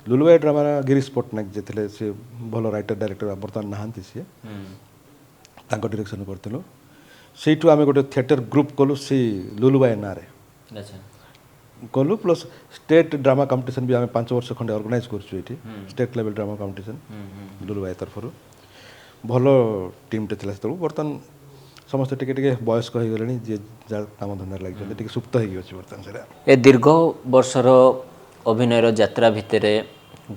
ଲୁଲୁବାଇ ଡ୍ରାମାର ଗିରୀଶ ପଟ୍ଟନାୟକ ଯିଏ ଥିଲେ, ସେ ଭଲ ରାଇଟର ଡାଇରେକ୍ଟର, ବର୍ତ୍ତମାନ ନାହାନ୍ତି ସିଏ, ତାଙ୍କ ଡିରେକ୍ସନ୍ କରିଥିଲୁ। ସେଇଠୁ ଆମେ ଗୋଟେ ଥିଏଟର ଗ୍ରୁପ୍ କଲୁ ସେଇ ଲୁଲୁବାଇ ନାଁରେ କଲୁ। ପ୍ଲସ୍ ଷ୍ଟେଟ୍ ଡ୍ରାମା କମ୍ପିଟିସନ୍ ବି ଆମେ 5 ବର୍ଷ ଖଣ୍ଡେ ଅର୍ଗାନାଇଜ୍ କରୁଛୁ ଏଇଠି, ଷ୍ଟେଟ୍ ଲେଭେଲ୍ ଡ୍ରାମା କମ୍ପିଟିସନ୍ ଲୁଲୁବାଇ ତରଫରୁ। ଭଲ ଟିମ୍ଟେ ଥିଲା ସେତେବେଳକୁ। ବର୍ତ୍ତମାନ ସମସ୍ତେ ଟିକେ ଟିକେ ବୟସ୍କ ହେଇଗଲେଣି, ଯିଏ ଯାହା କାମ ଧନ୍ଦାରେ ଲାଗିଛନ୍ତି, ଟିକେ ସୁପ୍ତ ହେଇକି ଅଛି ବର୍ତ୍ତମାନ ସେଇଟା। ଏ ଦୀର୍ଘ ବର୍ଷର ଅଭିନୟର ଯାତ୍ରା ଭିତରେ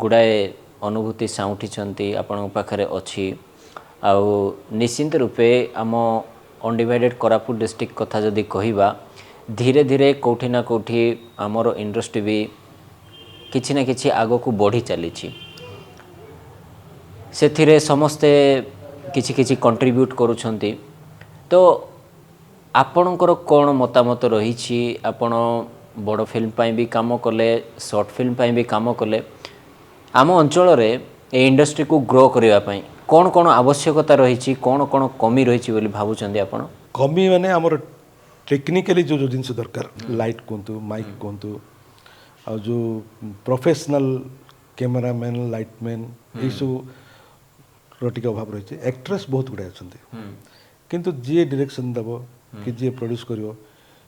ଗୁଡ଼ାଏ ଅନୁଭୂତି ସାଉଁଟିଛନ୍ତି, ଆପଣଙ୍କ ପାଖରେ ଅଛି। ଆଉ ନିଶ୍ଚିନ୍ତ ରୂପେ ଆମ ଅନଡିଭାଇଡେଡ଼ କୋରାପୁଟ ଡିଷ୍ଟ୍ରିକ୍ଟ କଥା ଯଦି କହିବା, ଧୀରେ ଧୀରେ କେଉଁଠି ନା କେଉଁଠି ଆମର ଇଣ୍ଡଷ୍ଟ୍ରି ବି କିଛି ନା କିଛି ଆଗକୁ ବଢ଼ି ଚାଲିଛି। ସେଥିରେ ସମସ୍ତେ କିଛି କିଛି କଣ୍ଟ୍ରିବ୍ୟୁଟ୍ କରୁଛନ୍ତି। ତ ଆପଣଙ୍କର କ'ଣ ମତାମତ ରହିଛି? ଆପଣ ବଡ଼ ଫିଲ୍ମ ପାଇଁ ବି କାମ କଲେ, ସର୍ଟ ଫିଲ୍ମ ପାଇଁ ବି କାମ କଲେ। ଆମ ଅଞ୍ଚଳରେ ଏ ଇଣ୍ଡଷ୍ଟ୍ରିକୁ ଗ୍ରୋ କରିବା ପାଇଁ କ'ଣ କ'ଣ ଆବଶ୍ୟକତା ରହିଛି, କ'ଣ କ'ଣ କମି ରହିଛି ବୋଲି ଭାବୁଛନ୍ତି ଆପଣ? କମି ମାନେ ଆମର ଟେକ୍ନିକାଲି ଯେଉଁ ଯେଉଁ ଜିନିଷ ଦରକାର, ଲାଇଟ୍ କୁହନ୍ତୁ, ମାଇକ୍ କୁହନ୍ତୁ, ଆଉ ଯେଉଁ ପ୍ରଫେସନାଲ୍ କ୍ୟାମେରାମ୍ୟାନ୍, ଲାଇଟମ୍ୟାନ୍, ଏଇସବୁର ଟିକେ ଅଭାବ ରହିଛି। ଆକ୍ଟ୍ରେସ୍ ବହୁତ ଗୁଡ଼ାଏ ଅଛନ୍ତି, କିନ୍ତୁ ଯିଏ ଡିରେକ୍ସନ୍ ଦେବ କି ଯିଏ ପ୍ରଡ୍ୟୁସ୍ କରିବ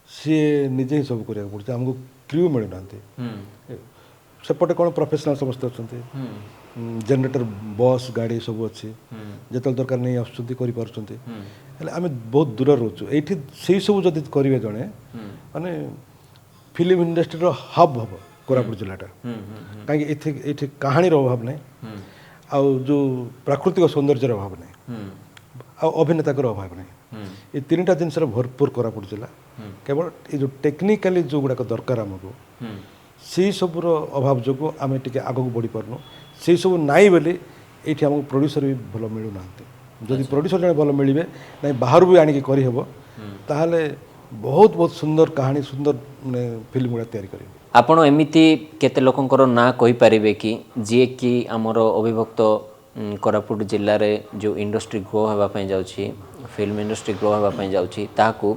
ସିଏ ନିଜେ ହିଁ ସବୁ କରିବାକୁ ପଡ଼ୁଛି। ଆମକୁ କ୍ରିଉ ମିଳୁନାହାନ୍ତି। ସେପଟେ କ'ଣ ପ୍ରଫେସନାଲ୍ ସମସ୍ତେ ଅଛନ୍ତି, ଜେନେରେଟର, ବସ୍, ଗାଡ଼ି ସବୁ ଅଛି, ଯେତେବେଳେ ଦରକାର ନେଇ ଆସୁଛନ୍ତି, କରିପାରୁଛନ୍ତି। ହେଲେ ଆମେ ବହୁତ ଦୂରରେ ରହୁଛୁ। ଏଇଠି ସେଇ ସବୁ ଯଦି କରିବେ ଜଣେ, ମାନେ ଫିଲ୍ମ ଇଣ୍ଡଷ୍ଟ୍ରିର ହବ୍ ହେବ କୋରାପୁଟ ଜିଲ୍ଲାଟା। କାହିଁକି ଏଇଠି କାହାଣୀର ଅଭାବ ନାହିଁ, ଆଉ ଯେଉଁ ପ୍ରାକୃତିକ ସୌନ୍ଦର୍ଯ୍ୟର ଅଭାବ ନାହିଁ, ଆଉ ଅଭିନେତାଙ୍କର ଅଭାବ ନାହିଁ। ଏ ତିନିଟା ଜିନିଷର ଭରପୁର କୋରାପୁଟ ଜିଲ୍ଲା। କେବଳ ଏ ଯେଉଁ ଟେକ୍ନିକାଲି ଯେଉଁଗୁଡ଼ାକ ଦରକାର ଆମକୁ, ସେଇ ସବୁର ଅଭାବ ଯୋଗୁଁ ଆମେ ଟିକେ ଆଗକୁ ବଢ଼ିପାରୁନୁ। ସେଇ ସବୁ ନାହିଁ ବୋଲି ଏଇଠି ଆମକୁ ପ୍ରଡ୍ୟୁସର ବି ଭଲ ମିଳୁନାହାନ୍ତି। ଯଦି ପ୍ରଡ୍ୟୁସର ଜଣେ ଭଲ ମିଳିବେ, ନାଇଁ ବାହାରୁ ବି ଆଣିକି କରିହେବ, ତାହେଲେ ବହୁତ ବହୁତ ସୁନ୍ଦର କାହାଣୀ, ସୁନ୍ଦର ମାନେ ଫିଲ୍ମ ଗୁଡ଼ା ତିଆରି କରିବେ। ଆପଣ ଏମିତି କେତେ ଲୋକଙ୍କର ନାଁ କହିପାରିବେ କି ଯିଏକି ଆମର ଅବିଭକ୍ତ କୋରାପୁଟ ଜିଲ୍ଲାରେ ଯେଉଁ ଇଣ୍ଡଷ୍ଟ୍ରି ଗ୍ରୋ ହେବା ପାଇଁ ଯାଉଛି, ଫିଲ୍ମ ଇଣ୍ଡଷ୍ଟ୍ରି ଗ୍ରୋ ହେବା ପାଇଁ ଯାଉଛି, ତାହାକୁ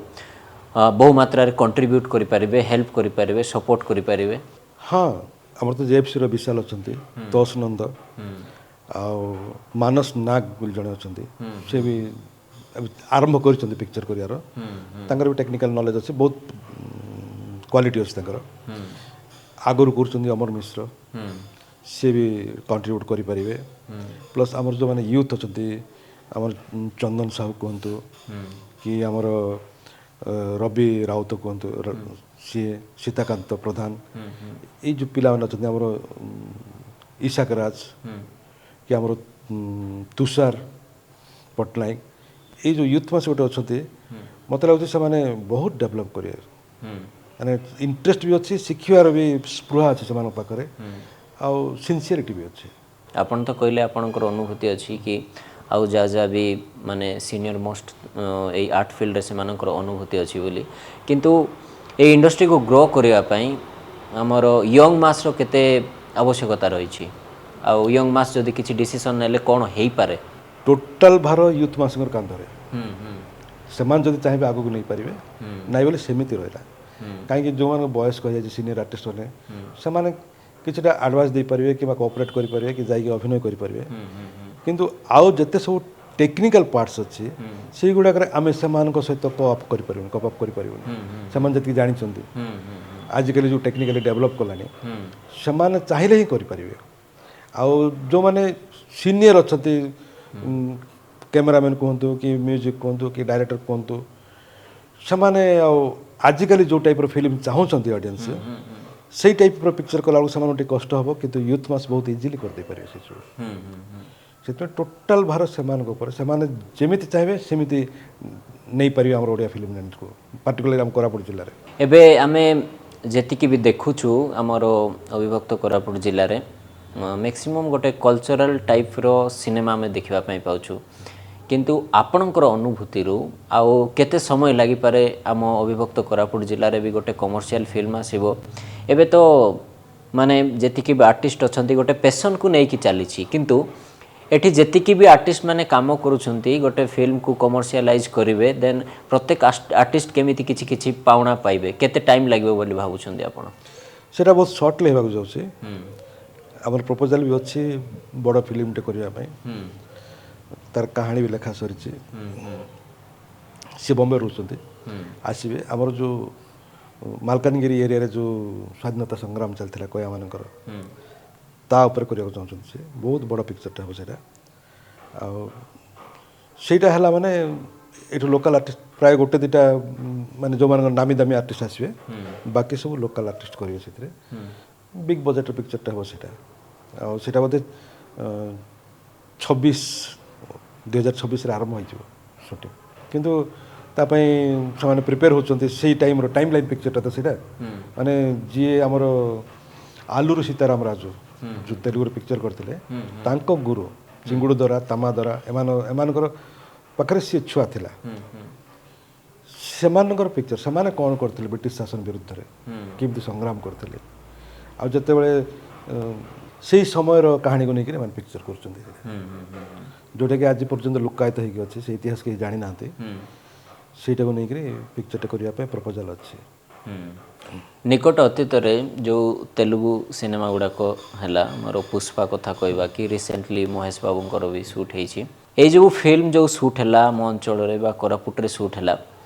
ବହୁ ମାତ୍ରାରେ କଣ୍ଟ୍ରିବ୍ୟୁଟ୍ କରିପାରିବେ, ହେଲ୍ପ କରିପାରିବେ, ସପୋର୍ଟ କରିପାରିବେ? ହଁ, ଆମର ତ ଜେଏଫ୍ସିର ବିଶାଲ ଅଛନ୍ତି, ତୋଷ ନନ୍ଦ, ଆଉ ମାନସ ନାଗ ବୋଲି ଜଣେ ଅଛନ୍ତି, ସେ ବି ଏବେ ଆରମ୍ଭ କରିଛନ୍ତି ପିକ୍ଚର କରିବାର। ତାଙ୍କର ବି ଟେକ୍ନିକାଲ ନଲେଜ ଅଛି, ବହୁତ କ୍ୱାଲିଟି ଅଛି ତାଙ୍କର। ଆଗରୁ କରୁଛନ୍ତି ଅମର ମିଶ୍ର, ସିଏ ବି କଣ୍ଟ୍ରିବ୍ୟୁଟ୍ କରିପାରିବେ। ପ୍ଲସ୍ ଆମର ଯେଉଁମାନେ ୟୁଥ୍ ଅଛନ୍ତି, ଆମର ଚନ୍ଦନ ସାହୁ କୁହନ୍ତୁ କି ଆମର ରବି ରାଉତ କୁହନ୍ତୁ, ସିଏ ସୀତାକାନ୍ତ ପ୍ରଧାନ, ଏଇ ଯେଉଁ ପିଲାମାନେ ଅଛନ୍ତି, ଆମର ଇଶାକ ରାଜ କି ଆମର ତୁଷାର ପଟ୍ଟନାୟକ, ଏଇ ଯେଉଁ ୟୁଥ୍ ମାସ ଗୋଟେ ଅଛନ୍ତି, ମୋତେ ଲାଗୁଛି ସେମାନେ ବହୁତ ଡେଭଲପ୍ କରିବେ। ମାନେ ଇଣ୍ଟରେଷ୍ଟ ବି ଅଛି, ଶିଖିବାର ବି ସ୍ପୃହା ଅଛି ସେମାନଙ୍କ ପାଖରେ, ଆଉ ସିନସିୟରିଟି ବି ଅଛି। ଆପଣ ତ କହିଲେ ଆପଣଙ୍କର ଅନୁଭୂତି ଅଛି କି ଆଉ ଯାହା ଯାହା ବି ମାନେ ସିନିୟର ମୋଷ୍ଟ ଏଇ ଆର୍ଟ ଫିଲ୍ଡରେ ସେମାନଙ୍କର ଅନୁଭୂତି ଅଛି ବୋଲି, କିନ୍ତୁ ଏଇ ଇଣ୍ଡଷ୍ଟ୍ରିକୁ ଗ୍ରୋ କରିବା ପାଇଁ ଆମର ୟଙ୍ଗ ମାସ୍ର କେତେ ଆବଶ୍ୟକତା ରହିଛି, ଆଉ ୟଙ୍ଗ ମାସ୍ ଯଦି କିଛି ଡିସିସନ୍ ନେଲେ କ'ଣ ହେଇପାରେ? ଟୋଟାଲ ଭାର ୟୁଥ୍ ମାସଙ୍କର କାନ୍ଧରେ। ସେମାନେ ଯଦି ଚାହିଁବେ ଆଗକୁ ନେଇପାରିବେ, ନାଇଁ ବୋଲି ସେମିତି ରହିଲା। କାହିଁକି ଯେଉଁମାନଙ୍କ ବୟସ୍କ ହେଇଯାଇଛି ସିନିୟର ଆର୍ଟିଷ୍ଟ ମାନେ, ସେମାନେ କିଛିଟା ଆଡ଼ଭାଇସ୍ ଦେଇପାରିବେ କିମ୍ବା କୋଅପରେଟ୍ କରିପାରିବେ କି ଯାଇକି ଅଭିନୟ କରିପାରିବେ। କିନ୍ତୁ ଆଉ ଯେତେ ସବୁ ଟେକ୍ନିକାଲ ପାର୍ଟସ୍ ଅଛି ସେଇଗୁଡ଼ାକରେ ଆମେ ସେମାନଙ୍କ ସହିତ କୋଅପ୍ କରିପାରିବୁନି, କପ୍ ଅପ୍ କରିପାରିବୁନି। ସେମାନେ ଯେତିକି ଜାଣିଛନ୍ତି, ଆଜିକାଲି ଯେଉଁ ଟେକ୍ନିକାଲି ଡେଭଲପ୍ କଲାଣି, ସେମାନେ ଚାହିଁଲେ ହିଁ କରିପାରିବେ। ଆଉ ଯେଉଁମାନେ ସିନିୟର ଅଛନ୍ତି, କ୍ୟାମେରାମ୍ୟାନ୍ କୁହନ୍ତୁ କି ମ୍ୟୁଜିକ୍ କୁହନ୍ତୁ କି ଡାଇରେକ୍ଟର କୁହନ୍ତୁ, ସେମାନେ ଆଉ ଆଜିକାଲି ଯେଉଁ ଟାଇପ୍ର ଫିଲ୍ମ ଚାହୁଁଛନ୍ତି ଅଡ଼ିଏନ୍ସ, ସେଇ ଟାଇପ୍ର ପିକ୍ଚର କଲାବେଳକୁ ସେମାନଙ୍କୁ ଟିକେ କଷ୍ଟ ହେବ। କିନ୍ତୁ ୟୁଥ୍ ମାସ୍ ବହୁତ ଇଜିଲି କରିଦେଇପାରିବେ ସେସବୁ। ସେଥିପାଇଁ ଟୋଟାଲ୍ ଭାର ସେମାନଙ୍କ ଉପରେ। ସେମାନେ ଯେମିତି ଚାହିଁବେ ସେମିତି ନେଇପାରିବେ ଆମର ଓଡ଼ିଆ ଫିଲ୍ମ ଇଣ୍ଡଷ୍ଟ୍ରିକୁ, ପାର୍ଟିକୁଲାରଲି ଆମ କୋରାପୁଟ ଜିଲ୍ଲାରେ। ଏବେ ଆମେ ଯେତିକି ବି ଦେଖୁଛୁ ଆମର ଅବିଭକ୍ତ କୋରାପୁଟ ଜିଲ୍ଲାରେ ମ୍ୟାକ୍ସିମମ୍ ଗୋଟେ କଲଚରାଲ୍ ଟାଇପ୍ର ସିନେମା ଆମେ ଦେଖିବା ପାଇଁ ପାଉଛୁ। କିନ୍ତୁ ଆପଣଙ୍କର ଅନୁଭୂତିରୁ ଆଉ କେତେ ସମୟ ଲାଗିପାରେ ଆମ ଅବିଭକ୍ତ କୋରାପୁଟ ଜିଲ୍ଲାରେ ବି ଗୋଟେ କମର୍ସିଆଲ ଫିଲ୍ମ ଆସିବ? ଏବେ ତ ମାନେ ଯେତିକି ବି ଆର୍ଟିଷ୍ଟ ଅଛନ୍ତି ଗୋଟେ ପେସନ୍କୁ ନେଇକି ଚାଲିଛି, କିନ୍ତୁ ଏଠି ଯେତିକି ବି ଆର୍ଟିଷ୍ଟ ମାନେ କାମ କରୁଛନ୍ତି ଗୋଟେ ଫିଲ୍ମକୁ କମର୍ସିଆଲାଇଜ୍ କରିବେ, ଦେନ୍ ପ୍ରତ୍ୟେକ ଆର୍ଟିଷ୍ଟ କେମିତି କିଛି କିଛି ପାଉଣା ପାଇବେ, କେତେ ଟାଇମ୍ ଲାଗିବ ବୋଲି ଭାବୁଛନ୍ତି ଆପଣ? ସେଇଟା ବହୁତ ସର୍ଟଲି ହେବାକୁ ଯାଉଛି। ଆମର ପ୍ରପୋଜାଲ୍ ବି ଅଛି ବଡ଼ ଫିଲ୍ମଟେ କରିବା ପାଇଁ, ତାର କାହାଣୀ ବି ଲେଖା ସରିଛି। ସିଏ ବମ୍ବେ ରହୁଛନ୍ତି, ଆସିବେ। ଆମର ଯେଉଁ ମାଲକାନଗିରି ଏରିଆରେ ଯେଉଁ ସ୍ୱାଧୀନତା ସଂଗ୍ରାମ ଚାଲିଥିଲା କୟାମାନଙ୍କର, ତା ଉପରେ କରିବାକୁ ଚାହୁଁଛନ୍ତି ସେ। ବହୁତ ବଡ଼ ପିକ୍ଚରଟା ହେବ ସେଇଟା। ଆଉ ସେଇଟା ହେଲା ମାନେ ଏଠୁ ଲୋକାଲ୍ ଆର୍ଟିଷ୍ଟ ପ୍ରାୟ ଗୋଟେ ଦୁଇଟା, ମାନେ ଯେଉଁମାନଙ୍କ ନାମୀ ଦାମୀ ଆର୍ଟିଷ୍ଟ ଆସିବେ, ବାକି ସବୁ ଲୋକାଲ୍ ଆର୍ଟିଷ୍ଟ କରିବେ ସେଥିରେ। ବିଗ୍ ବଜେଟ୍ର ପିକ୍ଚରଟା ହେବ ସେଇଟା। ଆଉ ସେଇଟା ବୋଧେ 2026ରେ ଆରମ୍ଭ ହେଇଯିବ ସୁଟିଂ। କିନ୍ତୁ ତା ପାଇଁ ସେମାନେ ପ୍ରିପେୟାର ହେଉଛନ୍ତି। ସେଇ ଟାଇମ୍ର ଟାଇମ୍ ଲାଇନ୍ ପିକ୍ଚରଟା ତ ସେଇଟା। ମାନେ ଯିଏ ଆମର ଆଲୁରୁ ସୀତାରାମ ରାଜୁ ଯେଉଁ ତେଲୁଗୁର ପିକ୍ଚର କରିଥିଲେ, ତାଙ୍କ ଗୁରୁ ଚିଙ୍ଗୁଡ଼ ଦରା, ତାମା ଦରା, ଏମାନଙ୍କର ପାଖରେ ସିଏ ଛୁଆ ଥିଲା। ସେମାନଙ୍କର ପିକ୍ଚର, ସେମାନେ କ'ଣ କରିଥିଲେ ବ୍ରିଟିଶ ଶାସନ ବିରୁଦ୍ଧରେ, କେମିତି ସଂଗ୍ରାମ କରିଥିଲେ, ଆଉ ଯେତେବେଳେ ସେଇ ସମୟର କାହାଣୀକୁ ନେଇକରି ଏମାନେ ପିକ୍ଚର କରୁଛନ୍ତି, ଯେଉଁଟାକି ଆଜି ପର୍ଯ୍ୟନ୍ତ ଲୁକାୟିତ ହେଇକି ଅଛି, ସେ ଇତିହାସ କେହି ଜାଣିନାହାନ୍ତି, ସେଇଟାକୁ ନେଇକରି ପିକ୍ଚରଟା କରିବା ପାଇଁ ପ୍ରପୋଜାଲ୍ ଅଛି। ନିକଟ ଅତୀତରେ ଯେଉଁ ତେଲୁଗୁ ସିନେମା ଗୁଡ଼ାକ ହେଲା, ଆମର ପୁଷ୍ପା କଥା କହିବା କି ରିସେଣ୍ଟଲି ମହେଶ ବାବୁଙ୍କର ବି ସୁଟ୍ ହେଇଛି, ଏଇ ଯେଉଁ ଫିଲ୍ମ ଯେଉଁ ସୁଟ୍ ହେଲା ଆମ ଅଞ୍ଚଳରେ ବା କୋରାପୁଟରେ ସୁଟ୍ ହେଲା,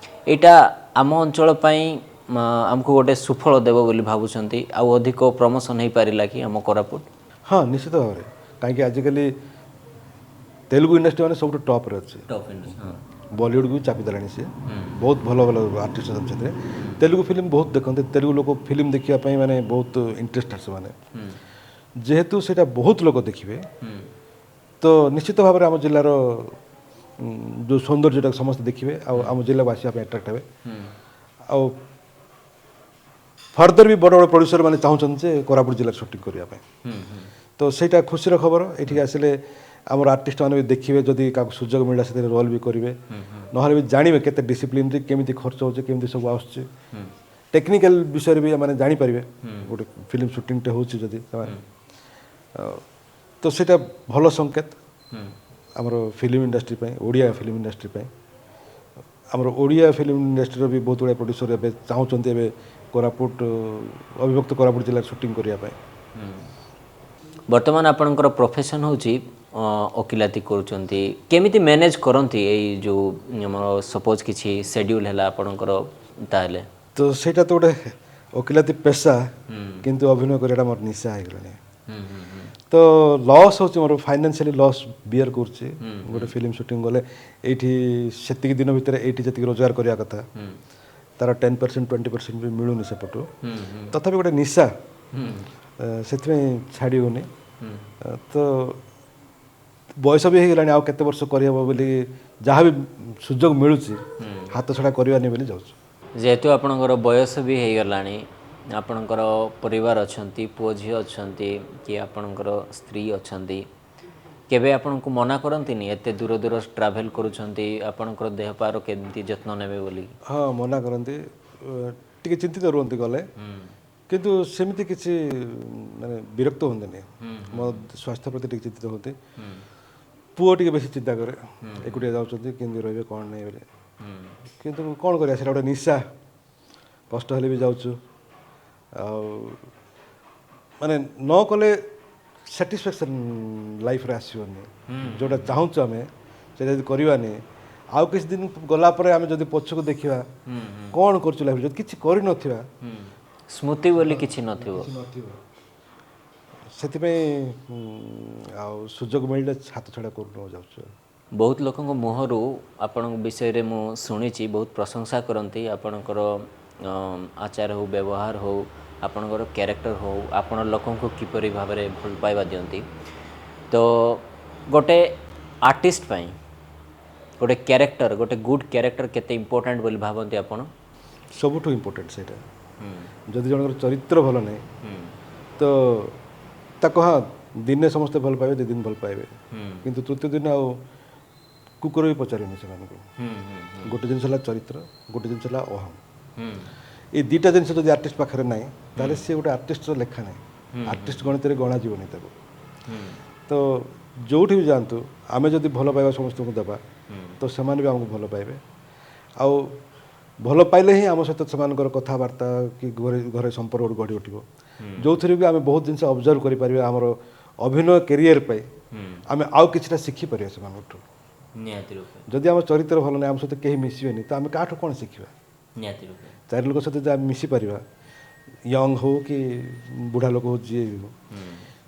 ଏଇଟା ଆମ ଅଞ୍ଚଳ ପାଇଁ ଆମକୁ ଗୋଟେ ସୁଫଳ ଦେବ ବୋଲି ଭାବୁଛନ୍ତି? ଆଉ ଅଧିକ ପ୍ରମୋସନ୍ ହେଇପାରିଲା କି ଆମ କୋରାପୁଟ? ହଁ, ନିଶ୍ଚିତ ଭାବରେ, କାହିଁକି ଆଜିକାଲି ତେଲୁଗୁ ଇଣ୍ଡଷ୍ଟ୍ରି ମାନେ ସବୁଠୁ ଟପ୍ରେ ଅଛି, ବଲିଉଡ଼କୁ ବି ଚାପି ଦେଲାଣି ସିଏ, ବହୁତ ଭଲ ଭଲ ଆର୍ଟିଷ୍ଟ ଅଛନ୍ତି ସେଥିରେ। ତେଲୁଗୁ ଫିଲ୍ମ ବହୁତ ଦେଖନ୍ତି, ତେଲୁଗୁ ଲୋକ ଫିଲ୍ମ ଦେଖିବା ପାଇଁ ମାନେ ବହୁତ ଇଣ୍ଟରେଷ୍ଟେଡ଼ ସେମାନେ, ଯେହେତୁ ସେଇଟା ବହୁତ ଲୋକ ଦେଖିବେ, ତ ନିଶ୍ଚିତ ଭାବରେ ଆମ ଜିଲ୍ଲାର ଯେଉଁ ସୌନ୍ଦର୍ଯ୍ୟଟାକୁ ସମସ୍ତେ ଦେଖିବେ ଆଉ ଆମ ଜିଲ୍ଲାକୁ ଆସିବା ପାଇଁ ଆଟ୍ରାକ୍ଟ ହେବେ। ଆଉ ଫର୍ଦର ବି ବଡ଼ ବଡ଼ ପ୍ରଡ୍ୟୁସର ମାନେ ଚାହୁଁଛନ୍ତି ଯେ କୋରାପୁଟ ଜିଲ୍ଲାରେ ସୁଟିଂ କରିବା ପାଇଁ, ତ ସେଇଟା ଖୁସିର ଖବର। ଏଠିକି ଆସିଲେ ଆମର ଆର୍ଟିଷ୍ଟ ମାନେ ବି ଦେଖିବେ, ଯଦି କାହାକୁ ସୁଯୋଗ ମିଳିଲା ସେଥିରେ ରୋଲ୍ ବି କରିବେ, ନହେଲେ ବି ଜାଣିବେ କେତେ ଡିସିପ୍ଲିନରେ କେମିତି ଖର୍ଚ୍ଚ ହେଉଛି, କେମିତି ସବୁ ଆସୁଛି, ଟେକ୍ନିକାଲ ବିଷୟରେ ବି ମାନେ ଜାଣିପାରିବେ। ଗୋଟେ ଫିଲ୍ମ ସୁଟିଂଟେ ହେଉଛି ଯଦି ସେମାନେ, ତ ସେଇଟା ଭଲ ସଂକେତ ଆମର ଫିଲ୍ମ ଇଣ୍ଡଷ୍ଟ୍ରି ପାଇଁ, ଓଡ଼ିଆ ଫିଲ୍ମ ଇଣ୍ଡଷ୍ଟ୍ରି ପାଇଁ। ଆମର ଓଡ଼ିଆ ଫିଲ୍ମ ଇଣ୍ଡଷ୍ଟ୍ରିର ବି ବହୁତ ଗୁଡ଼ାଏ ପ୍ରଡ୍ୟୁସର ଏବେ ଚାହୁଁଛନ୍ତି ଏବେ କୋରାପୁଟ, ଅବିଭକ୍ତ କୋରାପୁଟ ଜିଲ୍ଲାରେ ସୁଟିଂ କରିବା ପାଇଁ। ବର୍ତ୍ତମାନ ଆପଣଙ୍କର ପ୍ରଫେସନ୍ ହେଉଛି ଓକିଲାତି କରୁଛନ୍ତି, କେମିତି ମ୍ୟାନେଜ୍ କରନ୍ତି ଏଇ ଯେଉଁ ଆମର ସପୋଜ୍ କିଛି ସେଡ୍ୟୁଲ୍ ହେଲା ଆପଣଙ୍କର ତାହେଲେ? ତ ସେଇଟା ତ ଗୋଟେ ଓକିଲାତି ପେସା, କିନ୍ତୁ ଅଭିନୟ କରିବାଟା ମୋର ନିଶା ହେଇଗଲାଣି। ତ ଲସ୍ ହେଉଛି ମୋର, ଫାଇନାନ୍ସିଆଲି ଲସ୍ ବିୟର୍ କରୁଛି। ଗୋଟେ ଫିଲ୍ମ ସୁଟିଂ ଗଲେ ଏଇଠି ସେତିକି ଦିନ ଭିତରେ ଏଇଠି ଯେତିକି ରୋଜଗାର କରିବା କଥା ତାର 10% 20% ବି ମିଳୁନି ସେପଟୁ, ତଥାପି ଗୋଟେ ନିଶା, ସେଥିପାଇଁ ଛାଡ଼ି ହେଉନି। ତ ବୟସ ବି ହେଇଗଲାଣି, ଆଉ କେତେ ବର୍ଷ କରିହେବ ବୋଲି ଯାହା ବି ସୁଯୋଗ ମିଳୁଛି ହାତ ଛଡ଼ା କରିବାନି ବୋଲି ଯାଉଛୁ। ଯେହେତୁ ଆପଣଙ୍କର ବୟସ ବି ହେଇଗଲାଣି, ଆପଣଙ୍କର ପରିବାର ଅଛନ୍ତି, ପୁଅ ଝିଅ ଅଛନ୍ତି କି ଆପଣଙ୍କର ସ୍ତ୍ରୀ ଅଛନ୍ତି, କେବେ ଆପଣଙ୍କୁ ମନା କରନ୍ତିନି ଏତେ ଦୂର ଦୂର ଟ୍ରାଭେଲ୍ କରୁଛନ୍ତି, ଆପଣଙ୍କର ଦେହ ପାର କେମିତି ଯତ୍ନ ନେବେ ବୋଲି? ହଁ, ମନା କରନ୍ତି, ଟିକେ ଚିନ୍ତିତ ରୁହନ୍ତି ଗଲେ, କିନ୍ତୁ ସେମିତି କିଛି ମାନେ ବିରକ୍ତ ହୁଅନ୍ତିନି, ମୋ ସ୍ୱାସ୍ଥ୍ୟ ପ୍ରତି ଟିକେ ଚିନ୍ତିତ ହୁଅନ୍ତି। ପୁଅ ଟିକେ ବେଶୀ ଚିନ୍ତା କରେ, ଏକୁଟିଆ ଯାଉଛନ୍ତି କେମିତି ରହିବେ କ'ଣ ନାହିଁ ବୋଲି, କିନ୍ତୁ କ'ଣ କରିବା, ସେଇଟା ଗୋଟେ ନିଶା, କଷ୍ଟ ହେଲେ ବି ଯାଉଛୁ। ଆଉ ମାନେ ନ କଲେ ସାଟିସ୍ଫ୍ୟାକ୍ସନ୍ ଲାଇଫ୍ରେ ଆସିବନି, ଯେଉଁଟା ଚାହୁଁଛୁ ଆମେ ସେଇଟା ଯଦି କରିବାନି, ଆଉ କିଛି ଦିନ ଗଲା ପରେ ଆମେ ଯଦି ପଛକୁ ଦେଖିବା କ'ଣ କରୁଛୁ ଲାଇଫ୍ରେ, ଯଦି କିଛି କରିନଥିବା, ସ୍ମୃତି ବୋଲି କିଛି ନଥିବ, ସେଥିପାଇଁ ଆଉ ସୁଯୋଗ ମିଳିଲେ ହାତ ଛଡ଼ା କରୁନ ଯାଉଛୁ। ବହୁତ ଲୋକଙ୍କ ମୁହଁରୁ ଆପଣଙ୍କ ବିଷୟରେ ମୁଁ ଶୁଣିଛି, ବହୁତ ପ୍ରଶଂସା କରନ୍ତି ଆପଣଙ୍କର ଆଚାର ହଉ, ବ୍ୟବହାର ହଉ, ଆପଣଙ୍କର କ୍ୟାରେକ୍ଟର ହଉ, ଆପଣ ଲୋକଙ୍କୁ କିପରି ଭାବରେ ଭଲ ପାଇବା ଦିଅନ୍ତି। ତ ଗୋଟେ ଆର୍ଟିଷ୍ଟ ପାଇଁ ଗୋଟେ କ୍ୟାରେକ୍ଟର, ଗୋଟେ ଗୁଡ୍ କ୍ୟାରେକ୍ଟର କେତେ ଇମ୍ପୋର୍ଟାଣ୍ଟ ବୋଲି ଭାବନ୍ତି ଆପଣ? ସବୁଠୁ ଇମ୍ପୋର୍ଟାଣ୍ଟ ସେଇଟା। ଯଦି ଜଣଙ୍କର ଚରିତ୍ର ଭଲ ନାହିଁ ତ ତାକୁ ହଁ ଦିନେ ସମସ୍ତେ ଭଲ ପାଇବେ, 2 ଦିନ ଭଲ ପାଇବେ, କିନ୍ତୁ ତୃତୀୟ ଦିନ ଆଉ କୁକୁର ବି ପଚାରିବେନି ସେମାନଙ୍କୁ। ଗୋଟେ ଜିନିଷ ହେଲା ଚରିତ୍ର, ଗୋଟେ ଜିନିଷ ହେଲା ଅହଂ। ଏଇ ଦୁଇଟା ଜିନିଷ ଯଦି ଆର୍ଟିଷ୍ଟ ପାଖରେ ନାହିଁ ତାହେଲେ ସିଏ ଗୋଟେ ଆର୍ଟିଷ୍ଟର ଲେଖା ନାହିଁ, ଆର୍ଟିଷ୍ଟ ଗଣିତରେ ଗଣାଯିବନି ତାକୁ। ତ ଯେଉଁଠି ବି ଯାଆନ୍ତୁ ଆମେ ଯଦି ଭଲ ପାଇବା ସମସ୍ତଙ୍କୁ ଦେବା ତ ସେମାନେ ବି ଆମକୁ ଭଲ ପାଇବେ, ଆଉ ଭଲ ପାଇଲେ ହିଁ ଆମ ସହିତ ସେମାନଙ୍କର କଥାବାର୍ତ୍ତା କି ଘରେ ଘରେ ସମ୍ପର୍କ ଗଢ଼ି ଉଠିବ, ଯେଉଁଥିରେ ବି ଆମେ ବହୁତ ଜିନିଷ ଅବଜର୍ଭ କରିପାରିବା। ଆମର ଅଭିନୟ କ୍ୟାରିୟର ପାଇଁ ଆମେ ଆଉ କିଛିଟା ଶିଖିପାରିବା ସେମାନଙ୍କଠୁ। ନିହାତି ରୂପେ ଯଦି ଆମ ଚରିତ୍ର ଭଲ ନାହିଁ, ଆମ ସହିତ କେହି ମିଶିବେନି, ତ ଆମେ କାହାଠୁ କ'ଣ ଶିଖିବା? ନିହାତି ରୂପେ ଚାରି ଲୋକ ସହିତ ଯଦି ଆମେ ମିଶିପାରିବା, ୟଙ୍ଗ ହଉ କି ବୁଢ଼ା ଲୋକ ହଉ, ଯିଏ ବି ହଉ,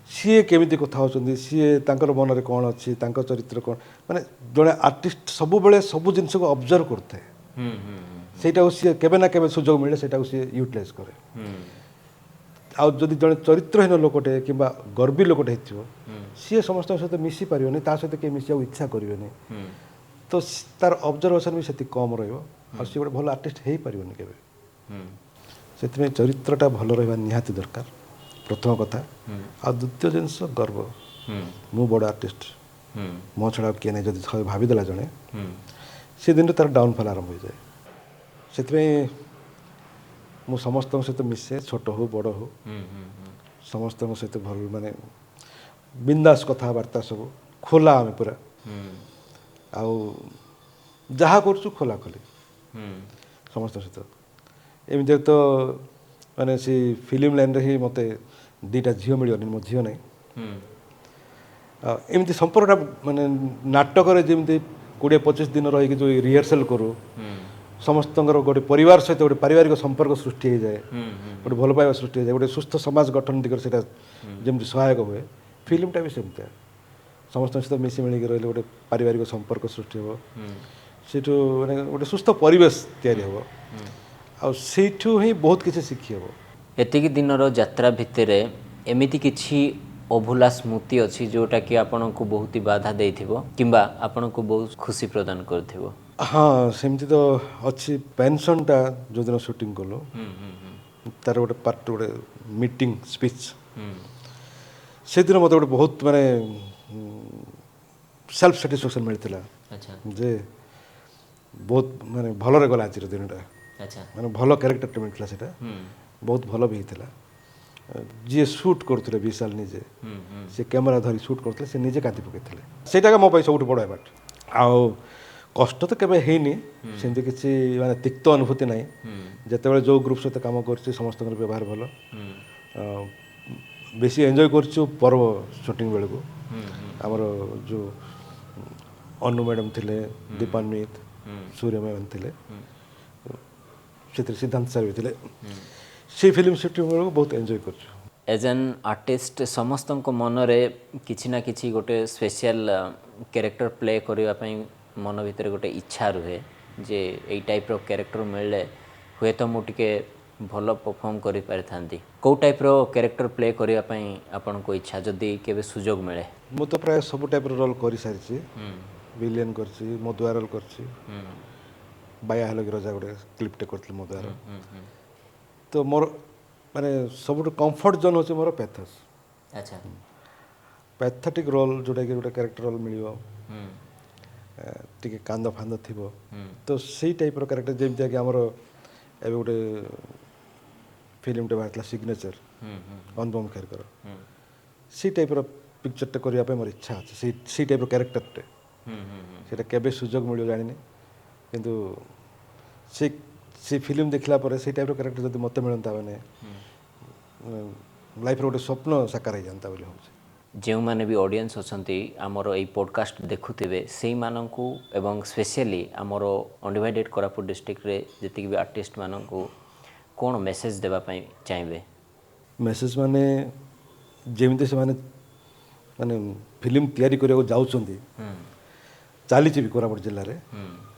ସିଏ କେମିତି କଥା ହେଉଛନ୍ତି, ସିଏ ତାଙ୍କର ମନରେ କ'ଣ ଅଛି, ତାଙ୍କ ଚରିତ୍ର କ'ଣ, ମାନେ ଜଣେ ଆର୍ଟିଷ୍ଟ ସବୁବେଳେ ସବୁ ଜିନିଷକୁ ଅବଜର୍ଭ କରୁଥାଏ, ସେଇଟାକୁ ସିଏ କେବେ ନା କେବେ ସୁଯୋଗ ମିଳେ ସେଇଟାକୁ ସିଏ ୟୁଟିଲାଇଜ୍ କରେ। ଆଉ ଯଦି ଜଣେ ଚରିତ୍ରହୀନ ଲୋକଟେ କିମ୍ବା ଗର୍ବୀ ଲୋକଟେ ହେଇଥିବ, ସିଏ ସମସ୍ତଙ୍କ ସହିତ ମିଶି ପାରିବନି, ତା ସହିତ କେହି ମିଶିବାକୁ ଇଚ୍ଛା କରିବେନି, ତ ତାର ଅବଜର୍ଭେସନ୍ ବି ସେତିକି କମ୍ ରହିବ, ଆଉ ସିଏ ଗୋଟେ ଭଲ ଆର୍ଟିଷ୍ଟ ହେଇପାରିବନି କେବେ। ସେଥିପାଇଁ ଚରିତ୍ରଟା ଭଲ ରହିବା ନିହାତି ଦରକାର, ପ୍ରଥମ କଥା। ଆଉ ଦ୍ୱିତୀୟ ଜିନିଷ ଗର୍ବ, ମୁଁ ବଡ଼ ଆର୍ଟିଷ୍ଟ, ମୋ ଛଡ଼ା ଆଉ କିଏ ନାହିଁ, ଯଦି ଭାବିଦେଲା ଜଣେ, ସେ ଦିନରୁ ତାର ଡାଉନଫଲ୍ ଆରମ୍ଭ ହୋଇଯାଏ। ସେଥିପାଇଁ ମୁଁ ସମସ୍ତଙ୍କ ସହିତ ମିଶେ, ଛୋଟ ହଉ ବଡ଼ ହଉ, ସମସ୍ତଙ୍କ ସହିତ ଭଲ, ମାନେ ବିନ୍ଦାସ କଥାବାର୍ତ୍ତା, ସବୁ ଖୋଲା ଆମେ ପୁରା, ଆଉ ଯାହା କରୁଛୁ ଖୋଲା ଖୋଲି ସମସ୍ତଙ୍କ ସହିତ। ଏମିତିରେ ତ ମାନେ ସେ ଫିଲ୍ମ ଲାଇନ୍ରେ ହିଁ ମୋତେ 2ଟା ଝିଅ ମିଳିବନି, ମୋ ଝିଅ ନାହିଁ। ଆଉ ଏମିତି ସମ୍ପର୍କଟା ମାନେ ନାଟକରେ ଯେମିତି 20-25 ଦିନ ରହିକି ଯେଉଁ ରିହର୍ସାଲ୍ କରୁ, ସମସ୍ତଙ୍କର ଗୋଟେ ପରିବାର ସହିତ ଗୋଟେ ପାରିବାରିକ ସମ୍ପର୍କ ସୃଷ୍ଟି ହେଇଯାଏ, ଗୋଟେ ଭଲ ପାଇବା ସୃଷ୍ଟି ହେଇଯାଏ, ଗୋଟେ ସୁସ୍ଥ ସମାଜ ଗଠନ ଦିଗରେ ସେଇଟା ଯେମିତି ସହାୟକ ହୁଏ, ଫିଲ୍ମଟା ବି ସେମିତିଆ। ସମସ୍ତଙ୍କ ସହିତ ମିଶି ମିଳିକି ରହିଲେ ଗୋଟେ ପାରିବାରିକ ସମ୍ପର୍କ ସୃଷ୍ଟି ହେବ, ସେଇଠୁ ମାନେ ଗୋଟେ ସୁସ୍ଥ ପରିବେଶ ତିଆରି ହେବ, ଆଉ ସେଇଠୁ ହିଁ ବହୁତ କିଛି ଶିଖି ହେବ। ଏତିକି ଦିନର ଯାତ୍ରା ଭିତରେ ଏମିତି କିଛି ଅଭୁଲା ସ୍ମୃତି ଅଛି ଯେଉଁଟାକି ଆପଣଙ୍କୁ ବହୁତ ବାଧା ଦେଇଥିବ କିମ୍ବା ଆପଣଙ୍କୁ ବହୁତ ଖୁସି ପ୍ରଦାନ କରିଥିବ? ହଁ, ସେମିତି ତ ଅଛି। ପେନସନ୍ଟା ଯେଉଁଦିନ ସୁଟିଂ କଲୁ, ତାର ଗୋଟେ ପାର୍ଟ, ଗୋଟେ ମିଟିଂ ସ୍ପିଚ୍, ସେଦିନ ମୋତେ ଗୋଟେ ବହୁତ ମାନେ ସେଲ୍ଫ ସାଟିସ୍ଫାକ୍ସନ୍ ମିଳିଥିଲା ଯେ ବହୁତ ମାନେ ଭଲରେ ଗଲା ଆଜିର ଦିନଟା, ମାନେ ଭଲ କ୍ୟାରେକ୍ଟରଟେ ମିଳିଥିଲା, ସେଇଟା ବହୁତ ଭଲ ବି ହେଇଥିଲା। ଯିଏ ସୁଟ୍ କରୁଥିଲେ ବିଶାଲ ନିଜେ, ସେ କ୍ୟାମେରା ଧରି ସୁଟ୍ କରୁଥିଲେ, ସେ ନିଜେ କାନ୍ଦି ପକାଇଥିଲେ। ସେଇଟା ମୋ ପାଇଁ ସବୁଠୁ ବଡ଼ ଆୱାର୍ଡ଼। ଆଉ କଷ୍ଟ ତ କେବେ ହେଇନି, ସେମିତି କିଛି ମାନେ ତିକ୍ତ ଅନୁଭୂତି ନାହିଁ। ଯେତେବେଳେ ଯେଉଁ ଗ୍ରୁପ୍ ସହିତ କାମ କରୁଛି ସମସ୍ତଙ୍କର ବ୍ୟବହାର ଭଲ, ବେଶୀ ଏନ୍ଜୟ କରୁଛୁ ପର୍ବ ସୁଟିଂ ବେଳକୁ। ଆମର ଯେଉଁ ଅନୁ ମ୍ୟାଡ଼ାମ୍ ଥିଲେ, ଦୀପାନ୍ବିତ, ସୂର୍ଯ୍ୟ ମ୍ୟାଡ଼ାମ୍ ଥିଲେ, ସେଥିରେ ସିଦ୍ଧାନ୍ତ ସାର୍ ବି ଥିଲେ। ସେଇ ଫିଲ୍ମ ସୁଟିଂ ବେଳକୁ ବହୁତ ଏନ୍ଜୟ କରୁଛୁ। ଏଜ୍ ଆନ୍ ଆର୍ଟିଷ୍ଟ ସମସ୍ତଙ୍କ ମନରେ କିଛି ନା କିଛି ଗୋଟେ ସ୍ପେଶିଆଲ କ୍ୟାରେକ୍ଟର ପ୍ଲେ କରିବା ପାଇଁ ମନ ଭିତରେ ଗୋଟେ ଇଚ୍ଛା ରୁହେ ଯେ ଏଇ ଟାଇପ୍ର କ୍ୟାରେକ୍ଟର ମିଳିଲେ ହୁଏତ ମୁଁ ଟିକେ ଭଲ ପରଫର୍ମ କରିପାରିଥାନ୍ତି। କେଉଁ ଟାଇପ୍ର କ୍ୟାରେକ୍ଟର ପ୍ଲେ କରିବା ପାଇଁ ଆପଣଙ୍କୁ ଇଚ୍ଛା ଯଦି କେବେ ସୁଯୋଗ ମିଳେ? ମୁଁ ତ ପ୍ରାୟ ସବୁ ଟାଇପ୍ର ରୋଲ୍ କରିସାରିଛି। ଭିଲିୟନ୍ କରିଛି, ମଦୁଆ ରୋଲ୍ କରିଛି, ବାୟା ହେଲ କି ରଜା ଗୋଟେ କ୍ଲିପ୍ଟେ କରିଥିଲି ମଦୁଆର। ତ ମୋର ମାନେ ସବୁଠୁ କମ୍ଫର୍ଟ ଜୋନ୍ ହେଉଛି ମୋର ପ୍ୟାଥସ୍। ଆଚ୍ଛା, ପ୍ୟାଥେଟିକ୍ ରୋଲ୍ ଯେଉଁଟାକି ଗୋଟେ କ୍ୟାରେକ୍ଟର ରୋଲ୍ ମିଳିବ, ଟିକେ କାନ୍ଦ ଫାନ୍ଦ ଥିବ, ତ ସେଇ ଟାଇପ୍ର କ୍ୟାରେକ୍ଟର। ଯେମିତିକି ଆମର ଏବେ ଗୋଟେ ଫିଲ୍ମଟେ ବାହାରିଥିଲା ସିଗ୍ନେଚର, ଅନୁପମ ଖେରଙ୍କର, ସେଇ ଟାଇପ୍ର ପିକ୍ଚରଟେ କରିବା ପାଇଁ ମୋର ଇଚ୍ଛା ଅଛି, ସେଇ ଟାଇପ୍ର କ୍ୟାରେକ୍ଟରଟେ। ସେଇଟା କେବେ ସୁଯୋଗ ମିଳିବ ଜାଣିନି, କିନ୍ତୁ ସେ ଫିଲ୍ମ ଦେଖିଲା ପରେ ସେଇ ଟାଇପ୍ର କ୍ୟାରେକ୍ଟର ଯଦି ମୋତେ ମିଳନ୍ତା, ମାନେ ଲାଇଫ୍ର ଗୋଟେ ସ୍ୱପ୍ନ ସାକାର ହେଇଯାନ୍ତା ବୋଲି ଭାବୁଛି। ଯେଉଁମାନେ ବି ଅଡ଼ିଏନ୍ସ ଅଛନ୍ତି ଆମର ଏଇ ପଡ଼କାଷ୍ଟ ଦେଖୁଥିବେ, ସେଇମାନଙ୍କୁ ଏବଂ ସ୍ପେଶିଆଲି ଆମର ଅନଡିଭାଇଡେଡ଼ କୋରାପୁଟ ଡିଷ୍ଟ୍ରିକ୍ଟରେ ଯେତିକି ବି ଆର୍ଟିଷ୍ଟମାନଙ୍କୁ କ'ଣ ମେସେଜ୍ ଦେବା ପାଇଁ ଚାହିଁବେ? ମେସେଜ୍ ମାନେ ଯେମିତି ସେମାନେ ମାନେ ଫିଲ୍ମ ତିଆରି କରିବାକୁ ଯାଉଛନ୍ତି, ଚାଲିଛି ବି କୋରାପୁଟ ଜିଲ୍ଲାରେ,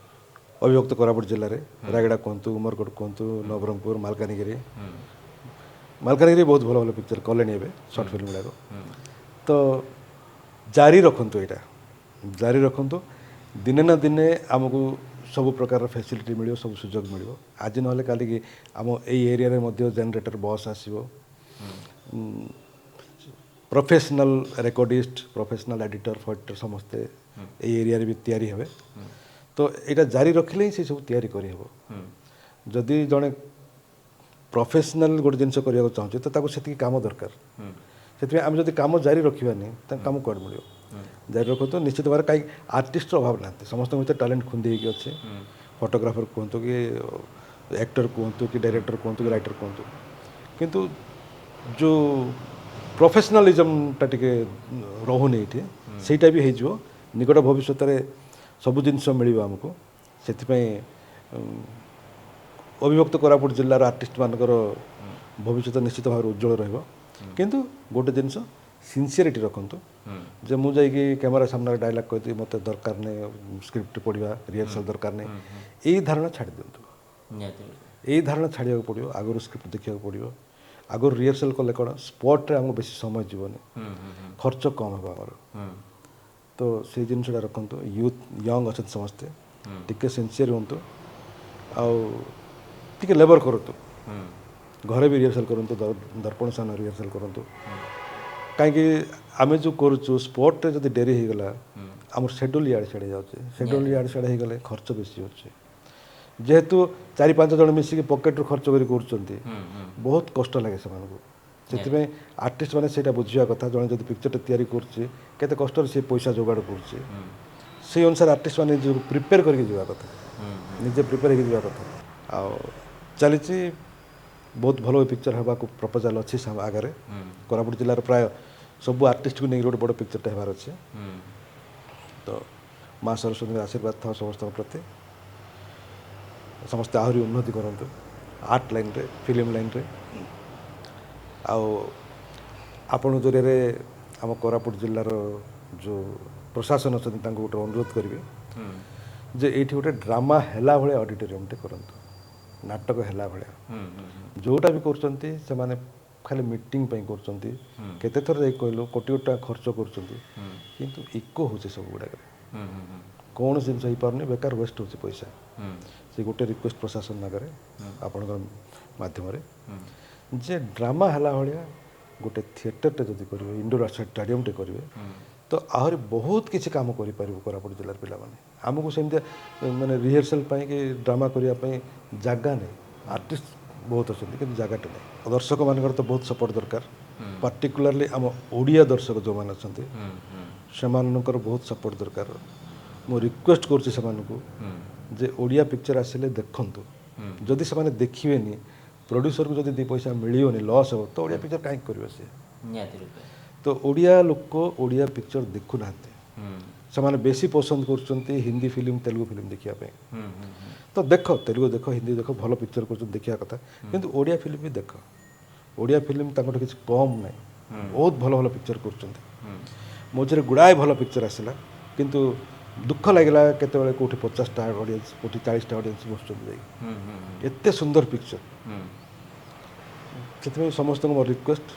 ଅବିଭକ୍ତ କୋରାପୁଟ ଜିଲ୍ଲାରେ, ରାୟଗଡ଼ା କୁହନ୍ତୁ, ଉମରକୋଟ କୁହନ୍ତୁ, ନବରଙ୍ଗପୁର, ମାଲକାନଗିରି। ମାଲକାନଗିରି ବହୁତ ଭଲ ଭଲ ପିକ୍ଚର କଲେଣି ଏବେ, ସର୍ଟ ଫିଲ୍ମ ଗୁଡ଼ାକ। ତ ଜାରି ରଖନ୍ତୁ, ଏଇଟା ଜାରି ରଖନ୍ତୁ। ଦିନେ ନା ଦିନେ ଆମକୁ ସବୁ ପ୍ରକାରର ଫ୍ୟାସିଲିଟି ମିଳିବ, ସବୁ ସୁଯୋଗ ମିଳିବ। ଆଜି ନହେଲେ କାଲିକି ଆମ ଏଇ ଏରିଆରେ ମଧ୍ୟ ଜେନେରେଟର ବସ୍ ଆସିବ, ପ୍ରଫେସନାଲ୍ ରେକର୍ଡ଼ିଷ୍ଟ, ପ୍ରଫେସନାଲ୍ ଏଡ଼ିଟର ଫଡ଼ିଟର ସମସ୍ତେ ଏଇ ଏରିଆରେ ବି ତିଆରି ହେବେ। ତ ଏଇଟା ଜାରି ରଖିଲେ ହିଁ ସେସବୁ ତିଆରି କରିହେବ। ଯଦି ଜଣେ ପ୍ରଫେସନାଲ୍ ଗୋଟେ ଜିନିଷ କରିବାକୁ ଚାହୁଁଛି ତ ତାକୁ ସେତିକି କାମ ଦରକାର। ସେଥିପାଇଁ ଆମେ ଯଦି କାମ ଜାରି ରଖିବାନି, ତାଙ୍କ କାମ କୁଆଡ଼େ ମିଳିବ? ଜାରି ରଖନ୍ତୁ ନିଶ୍ଚିତ ଭାବରେ। କାହିଁକି ଆର୍ଟିଷ୍ଟର ଅଭାବ ନାହାନ୍ତି, ସମସ୍ତଙ୍କ ଭିତରେ ଟ୍ୟାଲେଣ୍ଟ ଖୁନ୍ଦି ହେଇକି ଅଛି। ଫଟୋଗ୍ରାଫର କୁହନ୍ତୁ କି ଆକ୍ଟର କୁହନ୍ତୁ କି ଡାଇରେକ୍ଟର କୁହନ୍ତୁ କି ରାଇଟର କୁହନ୍ତୁ, କିନ୍ତୁ ଯେଉଁ ପ୍ରଫେସନାଲିଜମଟା ଟିକେ ରହୁନି ଏଇଠି, ସେଇଟା ବି ହେଇଯିବ ନିକଟ ଭବିଷ୍ୟତରେ। ସବୁ ଜିନିଷ ମିଳିବ ଆମକୁ। ସେଥିପାଇଁ ଅବିଭକ୍ତ କୋରାପୁଟ ଜିଲ୍ଲାର ଆର୍ଟିଷ୍ଟମାନଙ୍କର ଭବିଷ୍ୟତ ନିଶ୍ଚିତ ଭାବରେ ଉଜ୍ଜଳ ରହିବ। କିନ୍ତୁ ଗୋଟେ ଜିନିଷ ସିନସିୟରିଟି ରଖନ୍ତୁ ଯେ ମୁଁ ଯାଇକି କ୍ୟାମେରା ସାମ୍ନାରେ ଡାଇଲଗ୍ କହିଦେବି, ମୋତେ ଦରକାର ନାହିଁ ସ୍କ୍ରିପ୍ଟ ପଢ଼ିବା, ରିହର୍ସାଲ୍ ଦରକାର ନାହିଁ, ଏଇ ଧାରଣା ଛାଡ଼ି ଦିଅନ୍ତୁ। ଏଇ ଧାରଣା ଛାଡ଼ିବାକୁ ପଡ଼ିବ। ଆଗରୁ ସ୍କ୍ରିପ୍ଟ ଦେଖିବାକୁ ପଡ଼ିବ, ଆଗରୁ ରିହର୍ସାଲ୍ କଲେ କ'ଣ ସ୍ପଟ୍ରେ ଆମକୁ ବେଶୀ ସମୟ ଯିବନି, ଖର୍ଚ୍ଚ କମ୍ ହେବ ଆମର। ତ ସେଇ ଜିନିଷଟା ରଖନ୍ତୁ। ୟୁଥ୍ ୟଙ୍ଗ ଅଛନ୍ତି ସମସ୍ତେ, ଟିକେ ସିନସିୟର ହୁଅନ୍ତୁ ଆଉ ଟିକେ ଲେବର କରନ୍ତୁ। ଘରେ ବି ରିହର୍ସାଲ୍ କରନ୍ତୁ, ଦର୍ପଣ ସାମ୍ନାରେ ରିହର୍ସାଲ୍ କରନ୍ତୁ। କାହିଁକି ଆମେ ଯେଉଁ କରୁଛୁ ସ୍ପଟ୍ରେ ଯଦି ଡେରି ହେଇଗଲା, ଆମର ସେଡ୍ୟୁଲ୍ ଇଆଡ଼େ ସିଆଡ଼େ ଯାଉଛି। ସେଡ୍ୟୁଲ୍ ଇଆଡ଼େ ସିଆଡ଼େ ହେଇଗଲେ ଖର୍ଚ୍ଚ ବେଶୀ ହେଉଛି। ଯେହେତୁ 4-5 ଜଣ ମିଶିକି ପକେଟରୁ ଖର୍ଚ୍ଚ କରି କରୁଛନ୍ତି, ବହୁତ କଷ୍ଟ ଲାଗେ ସେମାନଙ୍କୁ। ସେଥିପାଇଁ ଆର୍ଟିଷ୍ଟ ମାନେ ସେଇଟା ବୁଝିବା କଥା, ଜଣେ ଯଦି ପିକ୍ଚରଟା ତିଆରି କରୁଛି କେତେ କଷ୍ଟରେ ସେ ପଇସା ଯୋଗାଡ଼ କରୁଛି, ସେଇ ଅନୁସାରେ ଆର୍ଟିଷ୍ଟ ମାନେ ନିଜକୁ ପ୍ରିପେୟାର କରିକି ଯିବା କଥା, ନିଜେ ପ୍ରିପେୟାର ହେଇକି ଯିବା କଥା। ଆଉ ଚାଲିଛି, ବହୁତ ଭଲ ପିକ୍ଚର ହେବାକୁ ପ୍ରପୋଜାଲ୍ ଅଛି ଆଗରେ। କୋରାପୁଟ ଜିଲ୍ଲାର ପ୍ରାୟ ସବୁ ଆର୍ଟିଷ୍ଟକୁ ନେଇକି ଗୋଟେ ବଡ଼ ପିକ୍ଚରଟା ହେବାର ଅଛି। ତ ମା ସରସ୍ୱତୀଙ୍କ ଆଶୀର୍ବାଦ ଥାଉ ସମସ୍ତଙ୍କ ପ୍ରତି, ସମସ୍ତେ ଆହୁରି ଉନ୍ନତି କରନ୍ତୁ ଆର୍ଟ ଲାଇନ୍ରେ, ଫିଲ୍ମ ଲାଇନ୍ରେ। ଆଉ ଆପଣଙ୍କ ଜରିଆରେ ଆମ କୋରାପୁଟ ଜିଲ୍ଲାର ଯେଉଁ ପ୍ରଶାସନ ଅଛନ୍ତି ତାଙ୍କୁ ଗୋଟେ ଅନୁରୋଧ କରିବି ଯେ ଏଇଠି ଗୋଟେ ଡ୍ରାମା ହେଲା ଭଳିଆ ଅଡ଼ିଟୋରିୟମଟେ କରନ୍ତୁ, ନାଟକ ହେଲା ଭଳିଆ। ଯେଉଁଟା ବି କରୁଛନ୍ତି ସେମାନେ ଖାଲି ମିଟିଂ ପାଇଁ କରୁଛନ୍ତି, କେତେ ଥର ଯାଇ କହିଲୁ କୋଟି କୋଟି ଟଙ୍କା ଖର୍ଚ୍ଚ କରୁଛନ୍ତି, କିନ୍ତୁ ଇକୋ ହେଉଛି ସବୁ ଗୁଡ଼ାକରେ, କୌଣସି ଜିନିଷ ହେଇପାରୁନି, ବେକାର ୱେଷ୍ଟ ହେଉଛି ପଇସା। ସେ ଗୋଟେ ରିକ୍ୱେଷ୍ଟ ପ୍ରଶାସନ ଆଗରେ ଆପଣଙ୍କର ମାଧ୍ୟମରେ ଯେ ଡ୍ରାମା ହେଲା ଭଳିଆ ଗୋଟେ ଥିଏଟରଟେ ଯଦି କରିବେ, ଇନଡୋର ଷ୍ଟାଡ଼ିୟମଟେ କରିବେ, ତ ଆହୁରି ବହୁତ କିଛି କାମ କରିପାରିବୁ କୋରାପୁଟ ଜିଲ୍ଲାର ପିଲାମାନେ। ଆମକୁ ସେମିତି ମାନେ ରିହର୍ସାଲ ପାଇଁ କି ଡ୍ରାମା କରିବା ପାଇଁ ଜାଗା ନାହିଁ, ଆର୍ଟିଷ୍ଟ ବହୁତ ଅଛନ୍ତି କିନ୍ତୁ ଜାଗାଟା ନାହିଁ। ଦର୍ଶକମାନଙ୍କର ତ ବହୁତ ସପୋର୍ଟ ଦରକାର, ପାର୍ଟିକୁଲାରଲି ଆମ ଓଡ଼ିଆ ଦର୍ଶକ ଯେଉଁମାନେ ଅଛନ୍ତି ସେମାନଙ୍କର ବହୁତ ସପୋର୍ଟ ଦରକାର। ମୁଁ ରିକ୍ୱେଷ୍ଟ କରୁଛି ସେମାନଙ୍କୁ ଯେ ଓଡ଼ିଆ ପିକ୍ଚର ଆସିଲେ ଦେଖନ୍ତୁ, ଯଦି ସେମାନେ ଦେଖିବେନି, ପ୍ରଡ୍ୟୁସରକୁ ଯଦି 2 ପଇସା ମିଳିବନି, ଲସ୍ ହେବ, ତ ଓଡ଼ିଆ ପିକ୍ଚର କାହିଁକି କରିବ ସିଏ? ତ ଓଡ଼ିଆ ଲୋକ ଓଡ଼ିଆ ପିକ୍ଚର ଦେଖୁନାହାନ୍ତି, ସେମାନେ ବେଶୀ ପସନ୍ଦ କରୁଛନ୍ତି ହିନ୍ଦୀ ଫିଲ୍ମ, ତେଲୁଗୁ ଫିଲ୍ମ ଦେଖିବା ପାଇଁ। ତ ଦେଖ, ତେଲୁଗୁ ଦେଖ, ହିନ୍ଦୀ ଦେଖ, ଭଲ ପିକ୍ଚର କରୁଛନ୍ତି ଦେଖିବା କଥା, କିନ୍ତୁ ଓଡ଼ିଆ ଫିଲ୍ମ ବି ଦେଖ। ଓଡ଼ିଆ ଫିଲ୍ମ ତାଙ୍କଠୁ କିଛି କମ୍ ନାହିଁ, ବହୁତ ଭଲ ଭଲ ପିକ୍ଚର କରୁଛନ୍ତି। ମଝିରେ ଗୁଡ଼ାଏ ଭଲ ପିକ୍ଚର ଆସିଲା, କିନ୍ତୁ ଦୁଃଖ ଲାଗିଲା କେତେବେଳେ କେଉଁଠି 50ଟା ଅଡ଼ିଏନ୍ସ, କେଉଁଠି 40ଟା ଅଡ଼ିଏନ୍ସ ବସୁଛନ୍ତି ଯାଇକି, ଏତେ ସୁନ୍ଦର ପିକ୍ଚର। ସେଥିପାଇଁ ସମସ୍ତଙ୍କୁ ମୋର ରିକ୍ୱେଷ୍ଟ,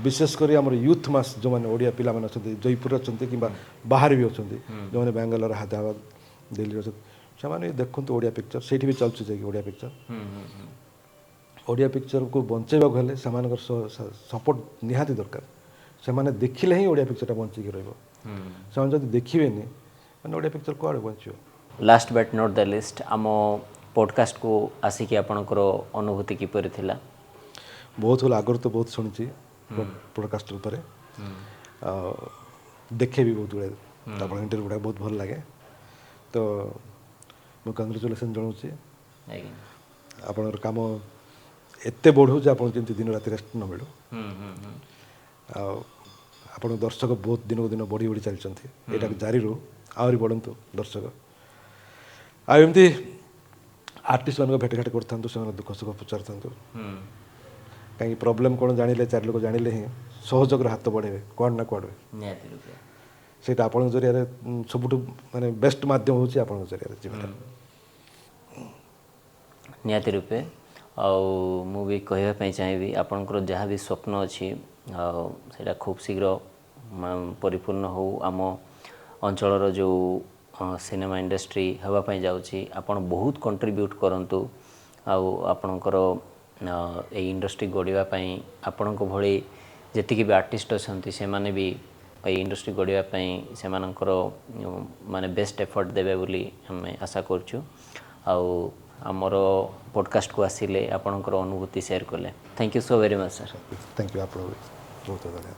ବିଶେଷ କରି ଆମର ୟୁଥ୍ ମାସ୍ ଯେଉଁମାନେ ଓଡ଼ିଆ ପିଲାମାନେ ଅଛନ୍ତି, ଜୟପୁରରେ ଅଛନ୍ତି କିମ୍ବା ବାହାରେ ବି ଅଛନ୍ତି, ଯେଉଁମାନେ ବାଙ୍ଗାଲୋର, ହାଇଦ୍ରାବାଦ, ଦିଲ୍ଲୀରେ ଅଛନ୍ତି, ସେମାନେ ଦେଖନ୍ତୁ ଓଡ଼ିଆ ପିକ୍ଚର। ସେଇଠି ବି ଚାଲୁଛି ଯାଇକି ଓଡ଼ିଆ ପିକ୍ଚର। ଓଡ଼ିଆ ପିକ୍ଚରକୁ ବଞ୍ଚେଇବାକୁ ହେଲେ ସେମାନଙ୍କର ସପୋର୍ଟ ନିହାତି ଦରକାର। ସେମାନେ ଦେଖିଲେ ହିଁ ଓଡ଼ିଆ ପିକ୍ଚରଟା ବଞ୍ଚିକି ରହିବ, ସେମାନେ ଯଦି ଦେଖିବେନି ମାନେ ଓଡ଼ିଆ ପିକ୍ଚର କୁଆଡ଼େ ବଞ୍ଚିବ? Last but not the least, ଆମ ପଡ଼କାଷ୍ଟକୁ ଆସିକି ଆପଣଙ୍କର ଅନୁଭୂତି କିପରି ଥିଲା? ବହୁତ ଭଲ, ଆଗରୁ ତ ବହୁତ ଶୁଣିଛି ପଡ଼କାଷ୍ଟ ଉପରେ, ଆଉ ଦେଖେ ବି ବହୁତ ଗୁଡ଼ାଏ ଆପଣଙ୍କ ଇଣ୍ଟରଭ୍ୟୁ ଗୁଡ଼ାକ ବହୁତ ଭଲ ଲାଗେ। ତ ମୁଁ କଂଗ୍ରାଚୁଲେସନ୍ ଜଣାଉଛି, ଆପଣଙ୍କର କାମ ଏତେ ବଢ଼ୁ ଯେ ଆପଣ ଯେମିତି ଦିନ ରାତି ରେଷ୍ଟ ନ ମିଳୁ, ଆଉ ଆପଣଙ୍କ ଦର୍ଶକ ବହୁତ ଦିନକୁ ଦିନ ବଢ଼ି ବଢ଼ି ଚାଲିଛନ୍ତି, ଏଇଟାକୁ ଜାରି ରହୁ, ଆହୁରି ବଢ଼ନ୍ତୁ ଦର୍ଶକ। ଆଉ ଏମିତି ଆର୍ଟିଷ୍ଟମାନଙ୍କ ଭେଟଘାଟ କରିଥାନ୍ତୁ, ସେମାନଙ୍କ ଦୁଃଖ ସୁଖ ପଚାରିଥାନ୍ତୁ, କାହିଁକି ପ୍ରୋବ୍ଲେମ୍ କ'ଣ ଜାଣିଲେ, ଚାରି ଲୋକ ଜାଣିଲେ ହିଁ ସହଯୋଗର ହାତ ବଢ଼େଇବେ କୁଆଡ଼େ ନା କୁଆଡ଼େ। ସେଇଟା ଆପଣଙ୍କ ଜରିଆରେ ସବୁଠୁ ମାନେ ବେଷ୍ଟ ମାଧ୍ୟମ ହେଉଛି ଆପଣଙ୍କ ଜରିଆରେ ଯିବାଟା। ନିହାତି ରୂପେ। ଆଉ ମୁଁ ବି କହିବା ପାଇଁ ଚାହିଁବି, ଆପଣଙ୍କର ଯାହା ବି ସ୍ୱପ୍ନ ଅଛି ଆଉ ସେଇଟା ଖୁବ୍ ଶୀଘ୍ର ପରିପୂର୍ଣ୍ଣ ହେଉ। ଆମ ଅଞ୍ଚଳର ଯେଉଁ ସିନେମା ଇଣ୍ଡଷ୍ଟ୍ରି ହେବା ପାଇଁ ଯାଉଛି, ଆପଣ ବହୁତ କଣ୍ଟ୍ରିବ୍ୟୁଟ୍ କରନ୍ତୁ। ଆଉ ଆପଣଙ୍କର ଏଇ ଇଣ୍ଡଷ୍ଟ୍ରି ଗଢ଼ିବା ପାଇଁ ଆପଣଙ୍କ ଭଳି ଯେତିକି ବି ଆର୍ଟିଷ୍ଟ ଅଛନ୍ତି ସେମାନେ ବି ଏଇ ଇଣ୍ଡଷ୍ଟ୍ରି ଗଢ଼ିବା ପାଇଁ ସେମାନଙ୍କର ମାନେ ବେଷ୍ଟ ଏଫର୍ଟ ଦେବେ ବୋଲି ଆମେ ଆଶା କରୁଛୁ। ଆଉ ଆମର ପଡ଼କାଷ୍ଟକୁ ଆସିଲେ, ଆପଣଙ୍କର ଅନୁଭୂତି ସେୟାର କଲେ, thank you so very much sir. Thank you, ଆପଣଙ୍କୁ ବହୁତ ଧନ୍ୟବାଦ।